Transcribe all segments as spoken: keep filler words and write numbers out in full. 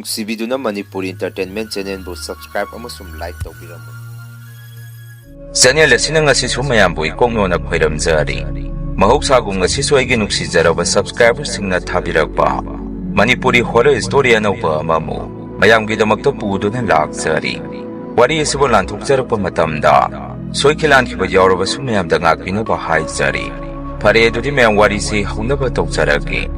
ꯅꯨꯡꯁꯤꯕꯤꯗꯨꯅ Manipuri Entertainment Channelꯕꯨ subscribe ꯑꯃꯁꯨꯡ like ꯇꯧꯕꯤꯔꯝꯃꯨ꯫ Channel ꯑꯁꯤꯅ ꯉꯁꯤꯁꯨ ꯃꯌꯥꯝꯕꯨ ꯏꯀꯣꯛꯅꯣꯅ ꯈꯣꯏꯔꯝꯖꯔꯤ꯫ ꯃꯍꯧꯁꯥꯒꯨꯝ ꯉꯁꯤꯁꯨ ꯑꯩꯒꯤ ꯅꯨꯡꯁꯤꯖꯔꯕ subscriberꯁꯤꯡꯅ ꯊꯥꯕꯤꯔꯛꯄ ꯃꯅꯤꯄꯨꯔꯤ horror story ꯑꯅꯧꯕ ꯑꯃꯃꯨꯛ ꯃꯌꯥꯝꯒꯤꯗꯃꯛꯇ ꯄꯨꯗꯨꯅ ꯂꯥꯛꯆꯔꯤ꯫ ꯋꯥꯔꯤ ꯑꯁꯤꯕꯨ ꯂꯥꯟꯊꯣꯛꯆꯔꯛꯄ ꯃꯇꯝꯗ ꯁꯣꯏꯈꯤ ꯂꯥꯟꯈꯤꯕ ꯌꯥꯎꯔꯕꯁꯨ ꯃꯌꯥꯝꯗ ꯉꯥꯛꯄꯤꯅꯕ ꯍꯥꯏꯖꯔꯤ꯫ ꯐꯔꯦ, ꯑꯗꯨꯗꯤ ꯃꯌꯥꯝ ꯋꯥꯔꯤꯁꯤ ꯍꯧꯅꯕ ꯇꯧꯖꯔꯛꯀꯦ꯫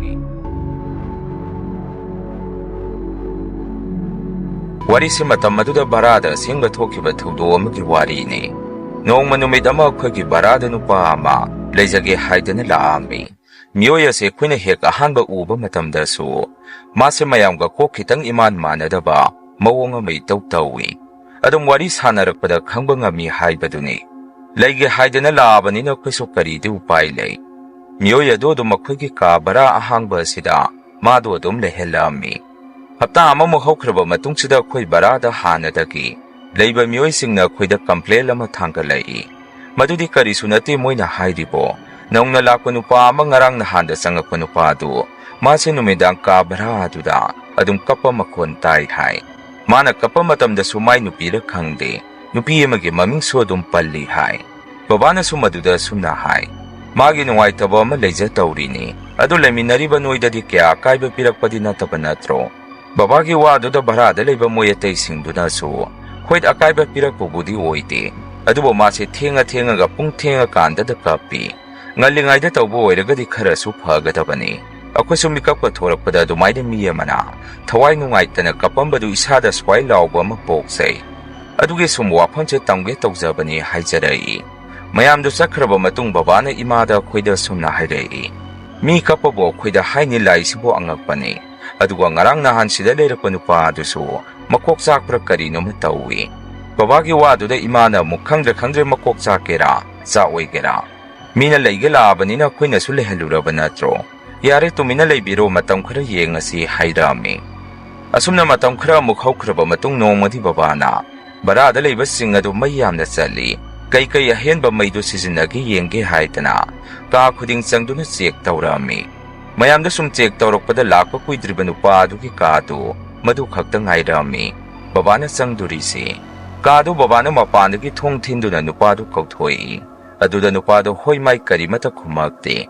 ꯋꯥꯔꯤꯁꯤ ꯃꯇꯝ ꯑꯗꯨꯗ ꯚꯔꯥꯗ ꯑꯁꯦꯡꯕ ꯊꯣꯛꯈꯤꯕ ꯊꯧꯗꯣꯛ ꯑꯃꯒꯤ ꯋꯥꯔꯤꯅꯤ꯫ ꯅꯣꯡꯃ ꯅꯨꯃꯤꯠ ꯑꯃ ꯑꯩꯈꯣꯏꯒꯤ ꯚꯔꯥꯗ ꯅꯨꯄꯥ ꯑꯃ ꯂꯩꯖꯒꯦ ꯍꯥꯏꯗꯅ ꯂꯥꯛꯑꯝꯃꯤ꯫ ꯃꯤꯑꯣꯏ ꯑꯁꯦ ꯑꯩꯈꯣꯏꯅ ꯍꯦꯛ ꯑꯍꯥꯟꯕ ꯎꯕ ꯃꯇꯝꯗꯁꯨ ꯃꯥꯁꯦ ꯃꯌꯥꯝꯒ ꯀꯣꯛ ꯈꯤꯇꯪ ꯏꯃꯥꯟ ꯃꯥꯟꯅꯗꯕ ꯃꯑꯣꯡ ꯑꯃ ꯏꯇꯧ ꯇꯧꯏ꯫ ꯑꯗꯨꯝ ꯋꯥꯔꯤ ꯁꯥꯟꯅꯔꯛꯄꯗ ꯈꯪꯕ ꯉꯝꯃꯤ ꯍꯥꯏꯕꯗꯨꯅꯤ꯫ ꯂꯩꯒꯦ ꯍꯥꯏꯗꯅ ꯂꯥꯛꯑꯕꯅꯤꯅ ꯑꯩꯈꯣꯏꯁꯨ ꯀꯔꯤꯗꯤ ꯎꯄꯥꯏ ꯂꯩ? ꯃꯤꯑꯣꯏ ꯑꯗꯨ ꯑꯗꯨꯝ ꯑꯩꯈꯣꯏꯒꯤ ꯀꯥ ꯚꯔꯥ ꯑꯍꯥꯡꯕ ꯑꯁꯤꯗ ꯃꯥꯗꯣ ꯑꯗꯨꯝ ꯂꯩꯍꯜꯂꯛꯑꯝꯃꯤ꯫ ꯍꯞꯇꯥ ꯑꯃꯃꯨꯛ ꯍꯧꯈ꯭ꯔꯕ ꯃꯇꯨꯡꯁꯤꯗ ꯑꯩꯈꯣꯏ ꯚꯔꯥꯗ ꯍꯥꯟꯅꯗꯒꯤ ꯂꯩꯕ ꯃꯤꯑꯣꯏꯁꯤꯡꯅ ꯑꯩꯈꯣꯏꯗ complain ꯑꯃ ꯊꯥꯡꯒꯠꯂꯛꯏ꯫ ꯃꯗꯨꯗꯤ ꯀꯔꯤꯁꯨ ꯅꯠꯇꯦ ꯃꯣꯏꯅ ꯍꯥꯏꯔꯤꯕꯣ, ꯅꯧꯅ ꯂꯥꯛꯄ ꯅꯨꯄꯥ ꯑꯃ ꯉꯔꯥꯡ ꯅꯍꯥꯟꯗ ꯆꯪꯉꯛꯄ ꯅꯨꯄꯥ ꯑꯗꯨ, ꯃꯥꯁꯦ ꯅꯨꯃꯤꯗꯥꯡ ꯀꯥ ꯚꯔꯥ ꯑꯗꯨꯗ ꯑꯗꯨꯝ ꯀꯞꯄ ꯃꯈꯣꯟ ꯇꯥꯏ ꯍꯥꯏ꯫ ꯃꯥꯅ ꯀꯞꯄ ꯃꯇꯝꯗꯁꯨ ꯃꯥꯏ ꯅꯨꯄꯤꯔ ꯈꯪꯗꯦ, ꯅꯨꯄꯤ ꯑꯃꯒꯤ ꯃꯃꯤꯡꯁꯨ ꯑꯗꯨꯝ ꯄꯜꯂꯤ ꯍꯥꯏ꯫ ꯕꯕꯥꯅꯁꯨ ꯃꯗꯨꯗ ꯑꯁꯨꯝꯅ ꯍꯥꯏ, "ꯃꯥꯒꯤ ꯅꯨꯡꯉꯥꯏꯇꯕ ꯑꯃ ꯂꯩꯖ ꯇꯧꯔꯤꯅꯤ, ꯑꯗꯨ ꯂꯩꯃꯤꯟꯅꯔꯤꯕ ꯅꯣꯏꯗꯗꯤ ꯀꯌꯥ ꯑꯀꯥꯏꯕ ꯄꯤꯔꯛꯄꯗꯤ ꯅꯠꯇꯕ ꯅꯠꯇ꯭ꯔꯣ? ꯕꯕꯥꯒꯤ ꯋꯥꯗꯨꯗ ꯚꯔꯥꯗ ꯂꯩꯕ ꯃꯣꯏ ꯑꯇꯩꯁꯤꯡꯗꯨꯅꯁꯨ ꯍꯣꯏ ꯑꯀꯥꯏꯕ ꯄꯤꯔꯛꯄꯕꯨꯗꯤ ꯑꯣꯏꯗꯦ, ꯑꯗꯨꯕꯨ ꯃꯥꯁꯦ ꯊꯦꯡꯉ ꯊꯦꯡꯉꯒ ꯄꯨꯡ ꯊꯦꯡꯉꯀꯥꯟꯗꯗ ꯀꯞꯄꯤ꯫ ꯉꯜꯂꯤꯉꯩꯗ ꯇꯧꯕ ꯑꯣꯏꯔꯒꯗꯤ ꯈꯔꯁꯨ ꯐꯒꯗꯕꯅꯤ꯫ ꯑꯩꯈꯣꯏꯁꯨ ꯃꯤꯀꯞꯀ ꯊꯣꯔꯛꯄꯗ ꯑꯗꯨꯃꯥꯏꯅ ꯃꯤ ꯑꯃꯅ ꯊꯋꯥꯏ ꯅꯨꯡꯉꯥꯏꯇꯅ ꯀꯞꯄꯝꯕꯗꯨ ꯏꯁꯥꯗ ꯁ꯭ꯋꯥꯏ ꯂꯥꯎꯕ ꯑꯃ ꯄꯣꯛꯆꯩ꯫ ꯑꯗꯨꯒꯤ ꯁꯨꯝ ꯋꯥꯐꯝꯁꯦ ꯇꯝꯒꯦ ꯇꯧꯖꯕꯅꯤ" ꯍꯥꯏꯖꯔꯛꯏ꯫ ꯃꯌꯥꯝꯗꯨ ꯆꯠꯈ꯭ꯔꯕ ꯃꯇꯨꯡ ꯕꯕꯥꯅ ꯏꯃꯥꯗ ꯑꯩꯈꯣꯏꯗ ꯑꯁꯨꯝꯅ ꯍꯥꯏꯔꯛꯏ, "ꯃꯤ ꯀꯞꯄꯕꯨ ꯑꯩꯈꯣꯏꯗ ꯍꯥꯏꯅꯤ ꯂꯥꯛꯏꯁꯤꯕꯨ ꯑꯉꯛꯄꯅꯤ꯫ ꯑꯗꯨꯒ ꯉꯔꯥꯡ ꯅꯍꯥꯟ ꯁꯤꯗ ꯂꯩꯔꯛꯄ ꯅꯨꯄꯥ ꯑꯗꯨꯁꯨ ꯃꯀꯣꯛ ꯆꯥꯛꯄ꯭ꯔꯥ ꯀꯔꯤꯅꯣꯃ ꯇꯧꯏ꯫" ꯕꯕꯥꯒꯤ ꯋꯥꯗꯨꯗ ꯏꯃꯥꯅ ꯑꯃꯨꯛ, "ꯈꯪꯗ꯭ꯔꯦ ꯈꯪꯗ꯭ꯔꯦ, ꯃꯀꯣꯛ ꯆꯥꯛꯀꯦꯔꯥ ꯆꯥꯛꯑꯣꯏꯒꯦꯔꯥ, ꯃꯤꯅ ꯂꯩꯒꯦ ꯂꯥꯛꯑꯕꯅꯤꯅ ꯑꯩꯈꯣꯏꯅꯁꯨ ꯂꯩꯍꯜꯂꯨꯔꯕ ꯅꯠꯇ꯭ꯔꯣ? ꯌꯥꯔꯦ, ꯇꯨꯃꯤꯟꯅ ꯂꯩꯕꯤꯔꯣ, ꯃꯇꯝ ꯈꯔ ꯌꯦꯡꯉꯁꯤ" ꯍꯥꯏꯔꯛꯑꯝꯃꯤ꯫ ꯑꯁꯨꯝꯅ ꯃꯇꯝ ꯈꯔ ꯑꯃꯨꯛ ꯍꯧꯈ꯭ꯔꯕ ꯃꯇꯨꯡ ꯅꯣꯡꯃꯗꯤ ꯕꯕꯥꯅ ꯚꯔꯥꯗ ꯂꯩꯕꯁꯤꯡ ꯑꯗꯨ ꯃꯩ ꯌꯥꯝꯅ ꯆꯠꯂꯤ, ꯀꯩꯀꯩ ꯑꯍꯦꯟꯕ ꯃꯩꯗꯨ ꯁꯤꯖꯤꯟꯅꯒꯦ ꯌꯦꯡꯒꯦ ꯍꯥꯏꯗꯅ ꯀꯥ ꯈꯨꯗꯤꯡ ꯆꯪꯗꯨꯅ check ꯇꯧꯔꯛꯑꯝꯃꯤ꯫ ꯃꯌꯥꯝꯗ ꯁꯨꯝ check ꯇꯧꯔꯛꯄꯗ ꯂꯥꯛꯄ ꯀꯨꯏꯗ꯭ꯔꯤꯕ ꯅꯨꯄꯥ ꯑꯗꯨꯒꯤ ꯀꯥꯗꯨ ꯃꯗꯨ ꯈꯛꯇ ꯉꯥꯏꯔꯝꯃꯤ ꯕꯕꯥꯅ ꯆꯪꯗꯣꯔꯤꯁꯤ꯫ ꯀꯥꯗꯨ ꯕꯕꯥꯅ ꯃꯄꯥꯟꯗꯒꯤ ꯊꯣꯡ ꯊꯤꯟꯗꯨꯅ ꯅꯨꯄꯥꯗꯨ ꯀꯧꯊꯣꯛꯏ꯫ ꯑꯗꯨꯗ ꯅꯨꯄꯥꯗꯣ ꯍꯣꯏ ꯃꯥꯏ ꯀꯔꯤꯃꯠꯇ ꯈꯨꯝꯃꯛꯇꯦ꯫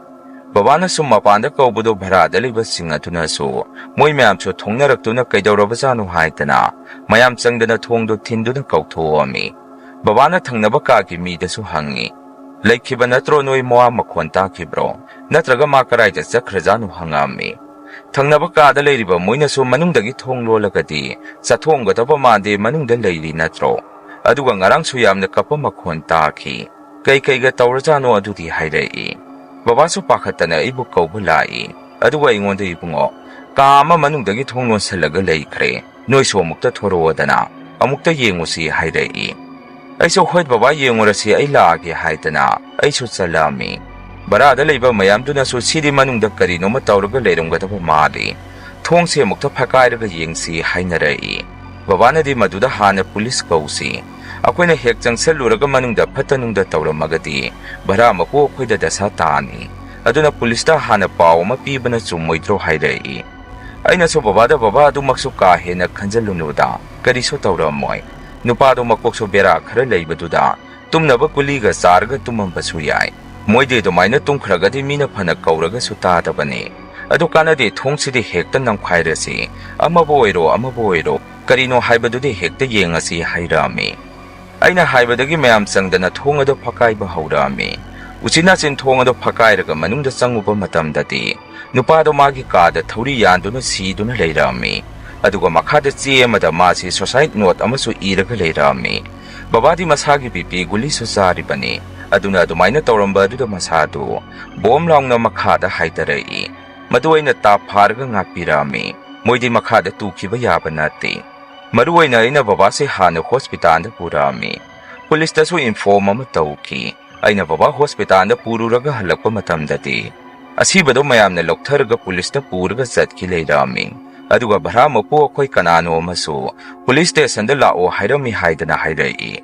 ꯕꯕꯥꯅ ꯁꯨꯝ ꯃꯄꯥꯟꯗ ꯀꯧꯕꯗꯣ ꯚꯔꯥꯗ ꯂꯩꯕꯁꯤꯡ ꯑꯗꯨꯅꯁꯨ ꯃꯣꯏ ꯃꯌꯥꯝꯁꯨ ꯊꯣꯡꯅꯔꯛꯇꯨꯅ ꯀꯩꯗꯧꯔꯕꯖꯥꯠꯅꯣ ꯍꯥꯏꯗꯅ ꯃꯌꯥꯝ ꯆꯪꯗꯅ ꯊꯣꯡꯗꯣ ꯊꯤꯟꯗꯨꯅ ꯀꯧꯊꯣꯛꯑꯝꯃꯤ꯫ ꯕꯕꯥꯅ ꯊꯪꯅꯕ ꯀꯥꯒꯤ ꯃꯤꯗꯁꯨ ꯍꯪꯉꯤ, "ꯂꯩꯈꯤꯕ ꯅꯠꯇ꯭ꯔꯣ ꯅꯣꯏ ꯃꯋꯥ ꯃꯈꯣꯟ ꯇꯥꯈꯤꯕ꯭ꯔꯣ? ꯅꯠꯇ꯭ꯔꯒ ꯃꯥ ꯀꯔꯥꯏꯗ ꯆꯠꯈ꯭ꯔꯖꯥꯠꯅꯣ?" ꯍꯪꯉꯛꯑꯝꯃꯤ꯫ ꯊꯪꯅꯕ ꯀꯥꯗ ꯂꯩꯔꯤꯕ ꯃꯣꯏꯅꯁꯨ ꯃꯅꯨꯡꯗꯒꯤ ꯊꯣꯡ ꯂꯣꯜꯂꯒꯗꯤ ꯆꯠꯊꯣꯛꯑꯝꯒꯗꯕ ꯃꯥꯟꯗꯦ, ꯃꯅꯨꯡꯗ ꯂꯩꯔꯤ ꯅꯠꯇ꯭ꯔꯣ? ꯑꯗꯨꯒ ꯉꯔꯥꯡꯁꯨ ꯌꯥꯝꯅ ꯀꯞꯄ ꯃꯈꯣꯟ ꯇꯥꯈꯤ꯫ ꯀꯩ ꯀꯩꯒ ꯇꯧꯔꯖꯥꯠꯅꯣ ꯑꯗꯨꯗꯤ ꯍꯥꯏꯔꯛꯏ꯫ ꯕꯕꯥꯁꯨ ꯄꯥꯈꯠꯇꯅ ꯑꯩꯕꯨ ꯀꯧꯕ ꯂꯥꯛꯏ꯫ ꯑꯗꯨꯒ ꯑꯩꯉꯣꯟꯗ, "ꯏꯕꯨꯡꯉꯣ, ꯀꯥ ꯑꯃ ꯃꯅꯨꯡꯗꯒꯤ ꯊꯣꯡ ꯂꯣꯟꯁꯤꯜꯂꯒ ꯂꯩꯈ꯭ꯔꯦ꯫ ꯅꯣꯏꯁꯨ ꯑꯃꯨꯛꯇ ꯊꯣꯔꯛꯑꯣꯗꯅ, ꯑꯃꯨꯛꯇ ꯌꯦꯡꯉꯨꯁꯤ" ꯍꯥꯏꯔꯛꯏ꯫ ꯑꯩꯁꯨ, "ꯍꯣꯏ ꯕꯕꯥ, ꯌꯦꯡꯉꯨꯔꯁꯤ, ꯑꯩ ꯂꯥꯛꯑꯒꯦ" ꯍꯥꯏꯗꯅ ꯑꯩꯁꯨ ꯆꯠꯂꯛꯑꯝꯃꯤ꯫ ꯚꯔꯥꯗ ꯂꯩꯕ ꯃꯌꯥꯝꯗꯨꯅꯁꯨ ꯁꯤꯗꯤ ꯃꯅꯨꯡꯗ ꯀꯔꯤꯅꯣꯃ ꯇꯧꯔꯒ ꯂꯩꯔꯝꯒꯗꯕ ꯃꯥꯜꯂꯤ, ꯊꯣꯡꯁꯦ ꯑꯃꯨꯛꯇ ꯐꯛꯀꯥꯏꯔꯒ ꯌꯦꯡꯁꯤ ꯍꯥꯏꯅꯔꯛꯏ꯫ ꯕꯕꯥꯅꯗꯤ ꯃꯗꯨꯗ ꯍꯥꯟꯅ ꯄꯨꯂꯤꯁ ꯀꯧꯁꯤ, ꯑꯩꯈꯣꯏꯅ ꯍꯦꯛ ꯆꯪꯁꯜꯂꯨꯔꯒ ꯃꯅꯨꯡꯗ ꯐꯠꯇ ꯅꯨꯡꯗ ꯇꯧꯔꯝꯃꯒꯗꯤ ꯚꯔꯥ ꯃꯄꯨ ꯑꯩꯈꯣꯏꯗ ꯗꯁꯥ ꯇꯥꯅꯤ, ꯑꯗꯨꯅ ꯄꯨꯂꯤꯁꯇ ꯍꯥꯟꯅ ꯄꯥꯎ ꯑꯃ ꯄꯤꯕꯅ ꯆꯨꯝꯃꯣꯏꯗ꯭ꯔꯣ ꯍꯥꯏꯔꯛꯏ꯫ ꯑꯩꯅꯁꯨ, "ꯕꯕꯥꯗ, ꯕꯕꯥ ꯑꯗꯨꯃꯛꯁꯨ ꯀꯥ ꯍꯦꯟꯅ ꯈꯟꯖꯜꯂꯨꯅꯨꯗ, ꯀꯔꯤꯁꯨ ꯇꯧꯔꯝꯃꯣꯏ꯫ ꯅꯨꯄꯥꯗꯣ ꯃꯀꯣꯛꯁꯨ ꯕꯦꯔꯥ ꯈꯔ ꯂꯩꯕꯗꯨꯗ ꯇꯨꯝꯅꯕ ꯒꯨꯂꯤꯒ ꯆꯥꯔꯒ ꯇꯨꯝꯃꯝꯕꯁꯨ ꯌꯥꯏ꯫ ꯃꯣꯏꯗꯤ ꯑꯗꯨꯃꯥꯏꯅ ꯇꯨꯝꯈ꯭ꯔꯒꯗꯤ ꯃꯤꯅ ꯐꯅ ꯀꯧꯔꯒꯁꯨ ꯇꯥꯗꯕꯅꯤ꯫ ꯑꯗꯨ ꯀꯥꯟꯅꯗꯦ, ꯊꯣꯡꯁꯤꯗꯤ ꯍꯦꯛꯇ ꯅꯝꯈꯥꯏꯔꯁꯤ, ꯑꯃꯕꯨ ꯑꯣꯏꯔꯣ ꯑꯃꯕꯨ ꯑꯣꯏꯔꯣ, ꯀꯔꯤꯅꯣ ꯍꯥꯏꯕꯗꯨꯗꯤ ꯍꯦꯛꯇ ꯌꯦꯡꯉꯁꯤ" ꯍꯥꯏꯔꯛꯑꯝꯃꯤ꯫ ꯑꯩꯅ ꯍꯥꯏꯕꯗꯒꯤ ꯃꯌꯥꯝ ꯆꯪꯗꯅ ꯊꯣꯡ ꯑꯗꯨ ꯐꯛꯀꯥꯏꯕ ꯍꯧꯔꯛꯑꯝꯃꯤ꯫ ꯎꯆꯤꯟ ꯅꯥꯆꯤꯟ ꯊꯣꯡ ꯑꯗꯨ ꯐꯛꯀꯥꯏꯔꯒ ꯃꯅꯨꯡꯗ ꯆꯪꯉꯨꯕ ꯃꯇꯝꯗꯗꯤ ꯅꯨꯄꯥꯗꯣ ꯃꯥꯒꯤ ꯀꯥꯗ ꯊꯧꯔꯤ ꯌꯥꯟꯗꯨꯅ ꯁꯤꯗꯨꯅ ꯂꯩꯔꯛꯑꯝꯃꯤ꯫ ꯑꯗꯨꯒ ꯃꯈꯥꯗ ꯆꯦ ꯑꯃꯗ ꯃꯥꯁꯤ suicide note ꯑꯃꯁꯨ ꯏꯔꯒ ꯂꯩꯔꯛꯑꯝꯃꯤ꯫ ꯕꯕꯥꯗꯤ ꯃꯁꯥꯒꯤ ꯕꯤ ꯄꯤ ꯒꯨꯂꯤꯁꯨ ꯆꯥꯔꯤꯕꯅꯤ꯫ ꯑꯗꯨꯅ ꯑꯗꯨꯃꯥꯏꯅ ꯇꯧꯔꯝꯕ ꯑꯗꯨꯗ ꯃꯁꯥꯗꯨ ꯕꯣꯝ ꯂꯥꯎꯅ ꯃꯈꯥꯗ ꯍꯥꯏꯊꯔꯛꯏ꯫ ꯃꯗꯨ ꯑꯩꯅ ꯇꯥꯞ ꯐꯥꯔꯒ ꯉꯥꯛꯄꯤꯔꯛꯑꯝꯃꯤ꯫ ꯃꯣꯏꯗꯤ ꯃꯈꯥꯗ ꯇꯨꯈꯤꯕ ꯌꯥꯕ ꯅꯠꯇꯦ꯫ ꯃꯔꯨ ꯑꯣꯏꯅ ꯑꯩꯅ ꯕꯕꯥꯁꯦ ꯍꯥꯟꯅ ꯍꯣꯁꯄꯤꯇꯥꯜꯗ ꯄꯨꯔꯛꯑꯝꯃꯤ꯫ ꯄꯨꯂꯤꯁꯇꯁꯨ inform ꯑꯃ ꯇꯧꯈꯤ꯫ ꯑꯩꯅ ꯕꯕꯥ ꯍꯣꯁꯄꯤꯇꯥꯜꯗ ꯄꯨꯔꯨꯔꯒ ꯍꯜꯂꯛꯄ ꯃꯇꯝꯗꯗꯤ ꯑꯁꯤꯕꯗꯣ ꯃꯌꯥꯝꯅ ꯂꯧꯊꯔꯒ ꯄꯨꯂꯤꯁꯇ ꯄꯨꯔꯒ ꯆꯠꯈꯤ ꯂꯩꯔꯛꯑꯝꯃꯤ꯫ ꯑꯗꯨꯒ ꯚꯔꯥ ꯃꯄꯨ ꯑꯩꯈꯣꯏ ꯀꯅꯥꯅꯣ ꯑꯃꯁꯨ ꯄꯨꯂꯤꯁ ꯁ꯭ꯇꯦꯁꯟꯗ ꯂꯥꯛꯑꯣ ꯍꯥꯏꯔꯝꯃꯤ ꯍꯥꯏꯗꯅ ꯍꯥꯏꯔꯛꯏ꯫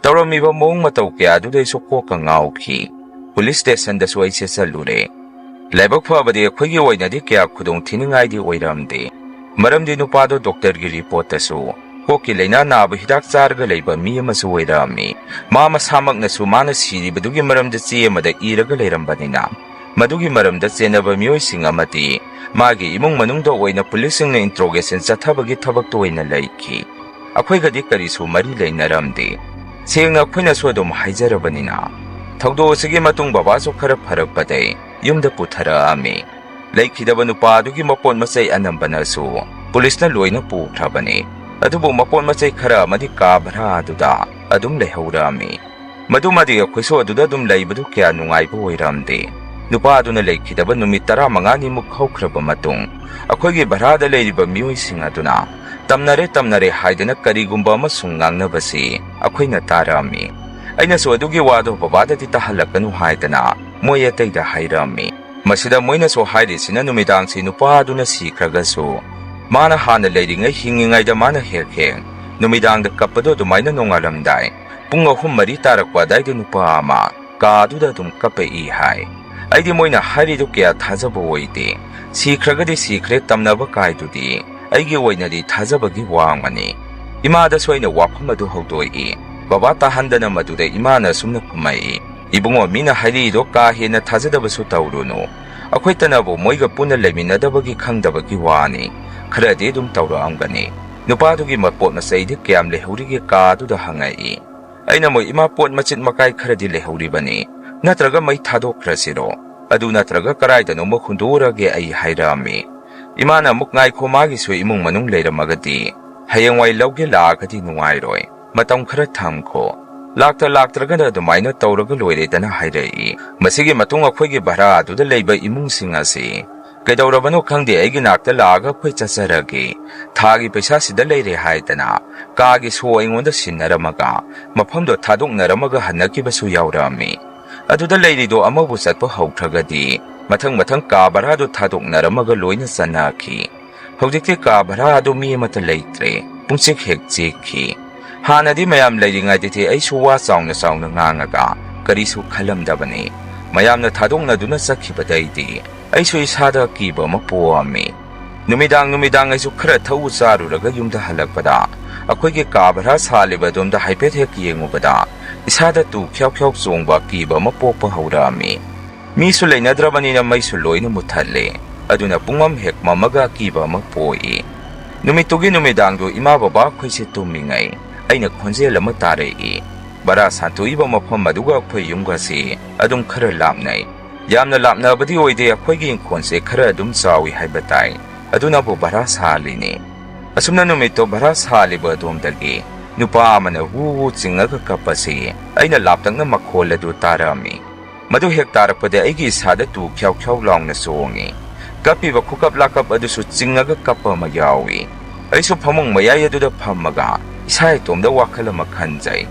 ꯇꯧꯔꯝꯃꯤꯕ ꯃꯑꯣꯡ ꯃꯇꯧ ꯀꯌꯥꯗꯨꯗ ꯑꯩꯁꯨ ꯀꯣꯛꯀ ꯉꯥꯎꯈꯤ꯫ ꯄꯨꯂꯤꯁ ꯁ꯭ꯇꯦꯁꯟꯗꯁꯨ ꯑꯩꯁꯦ ꯆꯠꯂꯨꯔꯦ꯫ ꯂꯥꯏꯕꯛ ꯐꯕꯗꯤ ꯑꯩꯈꯣꯏꯒꯤ ꯑꯣꯏꯅꯗꯤ ꯀꯌꯥ ꯈꯨꯗꯣꯡ ꯊꯤꯅꯤꯡꯉꯥꯏꯗꯤ ꯑꯣꯏꯔꯝꯗꯦ꯫ ꯃꯔꯝꯗꯤ ꯅꯨꯄꯥꯗꯣ ꯗꯣꯛꯇꯔꯒꯤ ꯔꯤꯄꯣꯔꯠꯇꯁꯨ ꯀꯣꯛꯀꯤ ꯂꯥꯏꯅꯥ ꯅꯥꯕ ꯍꯤꯗꯥꯛ ꯆꯥꯔꯒ ꯂꯩꯕ ꯃꯤ ꯑꯃꯁꯨ ꯑꯣꯏꯔꯝꯃꯤ꯫ ꯃꯥ ꯃꯁꯥꯃꯛꯅꯁꯨ ꯃꯥꯅ ꯁꯤꯔꯤꯕꯗꯨꯒꯤ ꯃꯔꯝꯗ ꯆꯦ ꯑꯃꯗ ꯏꯔꯒ ꯂꯩꯔꯝꯕꯅꯤꯅ, ꯃꯗꯨꯒꯤ ꯃꯔꯝꯗ ꯆꯦꯟꯅꯕ ꯃꯤꯑꯣꯏꯁꯤꯡ ꯑꯃꯗꯤ ꯃꯥꯒꯤ ꯏꯃꯨꯡ ꯃꯅꯨꯡꯗ ꯑꯣꯏꯅ ꯄꯨꯂꯤꯁꯁꯤꯡꯅ ꯏꯟꯇ꯭ꯔꯣꯒꯦꯁꯟ ꯆꯠꯊꯕꯒꯤ ꯊꯕꯛꯇ ꯑꯣꯏꯅ ꯂꯩꯈꯤ꯫ ꯑꯩꯈꯣꯏꯒꯗꯤ ꯀꯔꯤꯁꯨ ꯃꯔꯤ ꯂꯩꯅꯔꯝꯗꯦ꯫ ꯁꯦꯡꯅ ꯑꯩꯈꯣꯏꯅꯁꯨ ꯑꯗꯨꯝ ꯍꯥꯏꯖꯔꯕꯅꯤꯅ, ꯊꯧꯗꯣꯛ ꯑꯁꯤꯒꯤ ꯃꯇꯨꯡ ꯕꯕꯥꯁꯨ ꯈꯔ ꯐꯔꯛꯄꯗꯩ ꯌꯨꯝꯗ ꯄꯨꯊꯔꯛꯑꯝꯃꯤ꯫ ꯂꯩꯈꯤꯗꯕ ꯅꯨꯄꯥ ꯑꯗꯨꯒꯤ ꯃꯄꯣꯠ ꯃꯆꯩ ꯑꯅꯝꯕꯅꯁꯨ ꯄꯨꯂꯤꯁꯅ ꯂꯣꯏꯅ ꯄꯨꯈ꯭ꯔꯕꯅꯤ꯫ ꯑꯗꯨꯕꯨ ꯃꯄꯣꯠ ꯃꯆꯩ ꯈꯔ ꯑꯃꯗꯤ ꯀꯥ ꯚꯔꯥ ꯑꯗꯨꯗ ꯑꯗꯨꯝ ꯂꯩꯍꯧꯔꯛꯑꯝꯃꯤ꯫ ꯃꯗꯨꯃꯗꯤ ꯑꯩꯈꯣꯏꯁꯨ ꯑꯗꯨꯗ ꯑꯗꯨꯝ ꯂꯩꯕꯗꯨ ꯀꯌꯥ ꯅꯨꯡꯉꯥꯏꯕ ꯑꯣꯏꯔꯝꯗꯦ꯫ ꯅꯨꯄꯥ ꯑꯗꯨꯅ ꯂꯩꯈꯤꯗꯕ ꯅꯨꯃꯤꯠ ꯇꯔꯥꯃꯉꯥꯅꯤꯃꯨꯛ ꯍꯧꯈ꯭ꯔꯕ ꯃꯇꯨꯡ, ꯑꯩꯈꯣꯏꯒꯤ ꯚꯔꯥꯗ ꯂꯩꯔꯤꯕ ꯃꯤꯑꯣꯏꯁꯤꯡ ꯑꯗꯨꯅ ꯇꯝꯅꯔꯦ, ꯇꯝꯅꯔꯦ ꯍꯥꯏꯗꯅ ꯀꯔꯤꯒꯨꯝꯕ ꯑꯃꯁꯨꯡ ꯉꯥꯡꯅꯕꯁꯤ ꯑꯩꯈꯣꯏꯅ ꯇꯥꯔꯛꯑꯝꯃꯤ꯫ ꯑꯩꯅꯁꯨ ꯑꯗꯨꯒꯤ ꯋꯥꯗꯣ ꯕꯕꯥꯗꯗꯤ ꯇꯥꯍꯜꯂꯛꯀꯅꯨ ꯍꯥꯏꯗꯅ ꯃꯣꯏ ꯑꯇꯩꯗ ꯍꯥꯏꯔꯛꯑꯝꯃꯤ꯫ ꯃꯁꯤꯗ ꯃꯣꯏꯅꯁꯨ ꯍꯥꯏꯔꯤꯁꯤꯅ ꯅꯨꯃꯤꯗꯥꯡꯁꯤ ꯅꯨꯄꯥ ꯑꯗꯨꯅ ꯁꯤꯈ꯭ꯔꯒꯁꯨ ꯃꯥꯅ ꯍꯥꯟꯅ ꯂꯩꯔꯤꯉꯩ ꯍꯤꯡꯉꯤꯉꯩꯗ ꯃꯥꯅ ꯍꯦꯛ ꯍꯦꯛ ꯅꯨꯃꯤꯗꯥꯡꯗ ꯀꯞꯄꯗꯣ ꯑꯗꯨꯃꯥꯏꯅ ꯅꯣꯡꯉꯥꯜꯂꯝꯗꯥꯏ ꯄꯨꯡ ꯑꯍꯨꯝ ꯃꯔꯤ ꯇꯥꯔꯛꯄ ꯑꯗꯥꯏꯗ ꯅꯨꯄꯥ ꯑꯃ ꯀꯥ ꯑꯗꯨꯗ ꯑꯗꯨꯝ ꯀꯞꯄꯛꯏ ꯍꯥꯏ꯫ ꯑꯩꯗꯤ ꯃꯣꯏꯅ ꯍꯥꯏꯔꯤꯗꯨ ꯀꯌꯥ ꯊꯥꯖꯕ ꯑꯣꯏꯗꯦ꯫ ꯁꯤꯈ꯭ꯔꯒꯗꯤ ꯁꯤꯈ꯭ꯔꯦ ꯇꯝꯅꯕ ꯀꯥꯏꯗꯨꯗꯤ ꯑꯩꯒꯤ ꯑꯣꯏꯅꯗꯤ ꯊꯥꯖꯕꯒꯤ ꯋꯥꯡꯃꯅꯤ꯫ ꯏꯃꯥꯗꯁꯨ ꯑꯩꯅ ꯋꯥꯐꯝ ꯑꯗꯨ ꯍꯧꯗꯣꯛꯏ꯫ ꯕꯕꯥ ꯇꯥꯍꯟꯗꯅ ꯃꯗꯨꯗ ꯏꯃꯥꯅ ꯑꯁꯨꯝꯅ ꯈꯨꯝꯃꯛꯏ, "ꯏꯕꯨꯡꯉꯣ, ꯃꯤꯅ ꯍꯥꯏꯔꯤꯗꯣ ꯀꯥ ꯍꯦꯟꯅ ꯊꯥꯖꯗꯕꯁꯨ ꯇꯧꯔꯨꯅꯨ꯫ ꯑꯩꯈꯣꯏꯇꯅꯕꯨ ꯃꯣꯏꯒ ꯄꯨꯟꯅ ꯂꯩꯃꯤꯟꯅꯗꯕꯒꯤ ꯈꯪꯗꯕꯒꯤ ꯋꯥꯅꯤ꯫ ꯈꯔꯗꯤ ꯑꯗꯨꯝ ꯇꯧꯔꯛꯑꯝꯒꯅꯤ꯫" ꯅꯨꯄꯥꯗꯨꯒꯤ ꯃꯄꯣꯠ ꯃꯆꯩꯗꯤ ꯀꯌꯥꯝ ꯂꯩꯍꯧꯔꯤꯒꯦ ꯀꯥ ꯑꯗꯨꯗ ꯍꯪꯉꯛꯏ꯫ ꯑꯩꯅ ꯃꯣꯏ ꯏꯃꯥ ꯄꯣꯠ ꯃꯆꯤꯠ ꯃꯀꯥꯏ ꯈꯔꯗꯤ ꯂꯩꯍꯧꯔꯤꯕꯅꯤ, ꯅꯠꯇ꯭ꯔꯒ ꯃꯩ ꯊꯥꯗꯣꯛꯈ꯭ꯔꯁꯤꯔꯣ? ꯑꯗꯨ ꯅꯠꯇ꯭ꯔꯒ ꯀꯗꯥꯏꯗꯅꯣꯃ ꯍꯨꯟꯗꯣꯛꯎꯔꯒꯦ ꯑꯩ ꯍꯥꯏꯔꯛꯑꯝꯃꯤ꯫ ꯏꯃꯥꯅ ꯑꯃꯨꯛ, "ꯉꯥꯏꯈꯣ, ꯃꯥꯒꯤꯁꯨ ꯏꯃꯨꯡ ꯃꯅꯨꯡ ꯂꯩꯔꯝꯃꯒꯗꯤ ꯍꯌꯦꯡꯋꯥꯏ ꯂꯧꯒꯦ ꯂꯥꯛꯑꯒꯗꯤ ꯅꯨꯡꯉꯥꯏꯔꯣꯏ꯫ ꯃꯇꯝ ꯈꯔ ꯊꯝꯈꯣ꯫ ꯂꯥꯛꯇ ꯂꯥꯛꯇ꯭ꯔꯒꯅ ꯑꯗꯨꯃꯥꯏꯅ ꯇꯧꯔꯒ ꯂꯣꯏꯔꯦꯗꯅ" ꯍꯥꯏꯔꯛꯏ꯫ ꯃꯁꯤꯒꯤ ꯃꯇꯨꯡ ꯑꯩꯈꯣꯏꯒꯤ ꯚꯔꯥ ꯑꯗꯨꯗ ꯂꯩꯕ ꯏꯃꯨꯡꯁꯤꯡ ꯑꯁꯤ ꯀꯩꯗꯧꯔꯕꯅꯣ ꯈꯪꯗꯦ, ꯑꯩꯒꯤ ꯅꯥꯛꯇ ꯂꯥꯛꯑꯒ ꯑꯩꯈꯣꯏ ꯆꯠꯆꯔꯒꯦ, ꯊꯥꯒꯤ ꯄꯩꯁꯥ ꯁꯤꯗ ꯂꯩꯔꯦ ꯍꯥꯏꯗꯅ ꯀꯥꯒꯤ ꯁꯣ ꯑꯩꯉꯣꯟꯗ ꯁꯤꯟꯅꯔꯝꯃꯒ ꯃꯐꯝꯗꯣ ꯊꯥꯗꯣꯛꯅꯔꯝꯃꯒ ꯍꯟꯅꯈꯤꯕꯁꯨ ꯌꯥꯎꯔꯛꯑꯝꯃꯤ꯫ ꯑꯗꯨꯗ ꯂꯩꯔꯤꯗꯣ ꯑꯃꯕꯨ ꯆꯠꯄ ꯍꯧꯈ꯭ꯔꯒꯗꯤ ꯃꯊꯪ ꯃꯊꯪ ꯀꯥ ꯚꯔꯥꯗꯨ ꯊꯥꯗꯣꯛꯅꯔꯝꯃꯒ ꯂꯣꯏꯅ ꯆꯠꯅꯈꯤ꯫ ꯍꯧꯖꯤꯛꯇꯤ ꯀꯥ ꯚꯔꯥ ꯑꯗꯨ ꯃꯤ ꯑꯃꯠꯇ ꯂꯩꯇ꯭ꯔꯦ꯫ ꯄꯨꯡꯆꯤꯛ ꯍꯦꯛ ꯆꯤꯛꯈꯤ꯫ ꯍꯥꯟꯅꯗꯤ ꯃꯌꯥꯝ ꯂꯩꯔꯤꯉꯩꯗꯗꯤ ꯑꯩꯁꯨ ꯋꯥ ꯆꯥꯎꯅ ꯆꯥꯎꯅ ꯉꯥꯡꯉꯒ ꯀꯔꯤꯁꯨ ꯈꯜꯂꯝꯗꯕꯅꯤ꯫ ꯃꯌꯥꯝꯅ ꯊꯥꯗꯣꯛꯅꯗꯨꯅ ꯆꯠꯈꯤꯕꯗꯩꯗꯤ ꯑꯩꯁꯨ ꯏꯁꯥꯗ ꯑꯀꯤꯕ ꯑꯃ ꯄꯣꯛꯑꯝꯃꯤ꯫ ꯅꯨꯃꯤꯗꯥꯡ ꯅꯨꯃꯤꯗꯥꯡ ꯑꯩꯁꯨ ꯈꯔ ꯊꯛꯎ ꯆꯥꯔꯨꯔꯒ ꯌꯨꯝꯗ ꯍꯜꯂꯛꯄꯗ, ꯑꯩꯈꯣꯏꯒꯤ ꯀꯥ ꯚꯔꯥ ꯁꯥꯜꯂꯤꯕ ꯑꯗꯣꯝꯗ ꯍꯥꯏꯐꯦꯠ ꯍꯦꯛ ꯌꯦꯡꯉꯨꯕꯗ, ꯏꯁꯥꯗ ꯇꯨ ꯈ꯭ꯌꯥꯎ ꯈ꯭ꯌꯥꯎ ꯆꯣꯡꯕ ꯑꯀꯤꯕ ꯑꯃ ꯄꯣꯛꯄ ꯍꯧꯔꯛꯑꯝꯃꯤ꯫ ꯃꯤꯁꯨ ꯂꯩꯅꯗ꯭ꯔꯕꯅꯤꯅ ꯃꯩꯁꯨ ꯂꯣꯏꯅ ꯃꯨꯠꯊꯠꯂꯦ꯫ ꯑꯗꯨꯅ ꯄꯨꯡꯃꯝ ꯍꯦꯛ ꯃꯝꯃꯒ ꯑꯀꯤꯕ ꯑꯃ ꯄꯣꯛꯏ꯫ ꯅꯨꯃꯤꯠꯇꯨꯒꯤ ꯅꯨꯃꯤꯗꯥꯡꯗꯨ ꯏꯃꯥ ꯕꯕꯥ ꯑꯩꯈꯣꯏꯁꯦ ꯇꯨꯝꯃꯤꯉꯩ ꯑꯩꯅ ꯈꯣꯟꯖꯦꯜ ꯑꯃ ꯇꯥꯔꯛꯏ꯫ ꯚꯔꯥ ꯁꯥꯟꯇꯣꯛꯏꯕ ꯃꯐꯝ ꯑꯗꯨꯒ ꯑꯩꯈꯣꯏ ꯌꯨꯝꯒꯁꯤ ꯑꯗꯨꯝ ꯈꯔ ꯂꯥꯞꯅꯩ꯫ ꯌꯥꯝꯅ ꯂꯥꯞꯅꯕꯗꯤ ꯑꯣꯏꯗꯦ, ꯑꯩꯈꯣꯏꯒꯤ ꯏꯪꯈꯣꯜꯁꯦ ꯈꯔ ꯑꯗꯨꯝ ꯆꯥꯎꯏ ꯍꯥꯏꯕ ꯇꯥꯏ꯫ ꯑꯗꯨꯅꯕꯨ ꯚꯔꯥ ꯁꯥꯍꯜꯂꯤꯅꯤ꯫ ꯑꯁꯨꯝꯅ ꯅꯨꯃꯤꯠꯇꯣ ꯚꯔꯥ ꯁꯥꯍꯜꯂꯤꯕ ꯑꯗꯣꯝꯗꯒꯤ ꯅꯨꯄꯥ ꯑꯃꯅ ꯍꯨ ꯍꯨ ꯆꯤꯡꯉꯒ ꯀꯞꯄꯁꯤ ꯑꯩꯅ ꯂꯥꯞꯇꯛꯅ ꯃꯈꯣꯜ ꯑꯗꯨ ꯇꯥꯔꯛꯑꯝꯃꯤ꯫ ꯃꯗꯨ ꯍꯦꯛ ꯇꯥꯔꯛꯄꯗ ꯑꯩꯒꯤ ꯏꯁꯥꯗ ꯇꯨ ꯈ꯭ꯌꯥꯎ ꯈ꯭ꯌꯥꯎ ꯂꯥꯎꯅ ꯆꯣꯡꯉꯤ꯫ ꯀꯞꯄꯤꯕ ꯈꯨꯀꯞ ꯂꯥꯀꯞ ꯑꯗꯨꯁꯨ ꯆꯤꯡꯉꯒ ꯀꯞꯄ ꯑꯃ ꯌꯥꯎꯏ꯫ ꯑꯩꯁꯨ ꯐꯃꯨꯡ ꯃꯌꯥꯏ ꯑꯗꯨꯗ ꯐꯝꯃꯒ ꯏꯁꯥ ꯏꯇꯣꯝꯗ ꯋꯥꯈꯜ ꯑꯃ ꯈꯟꯖꯩ꯫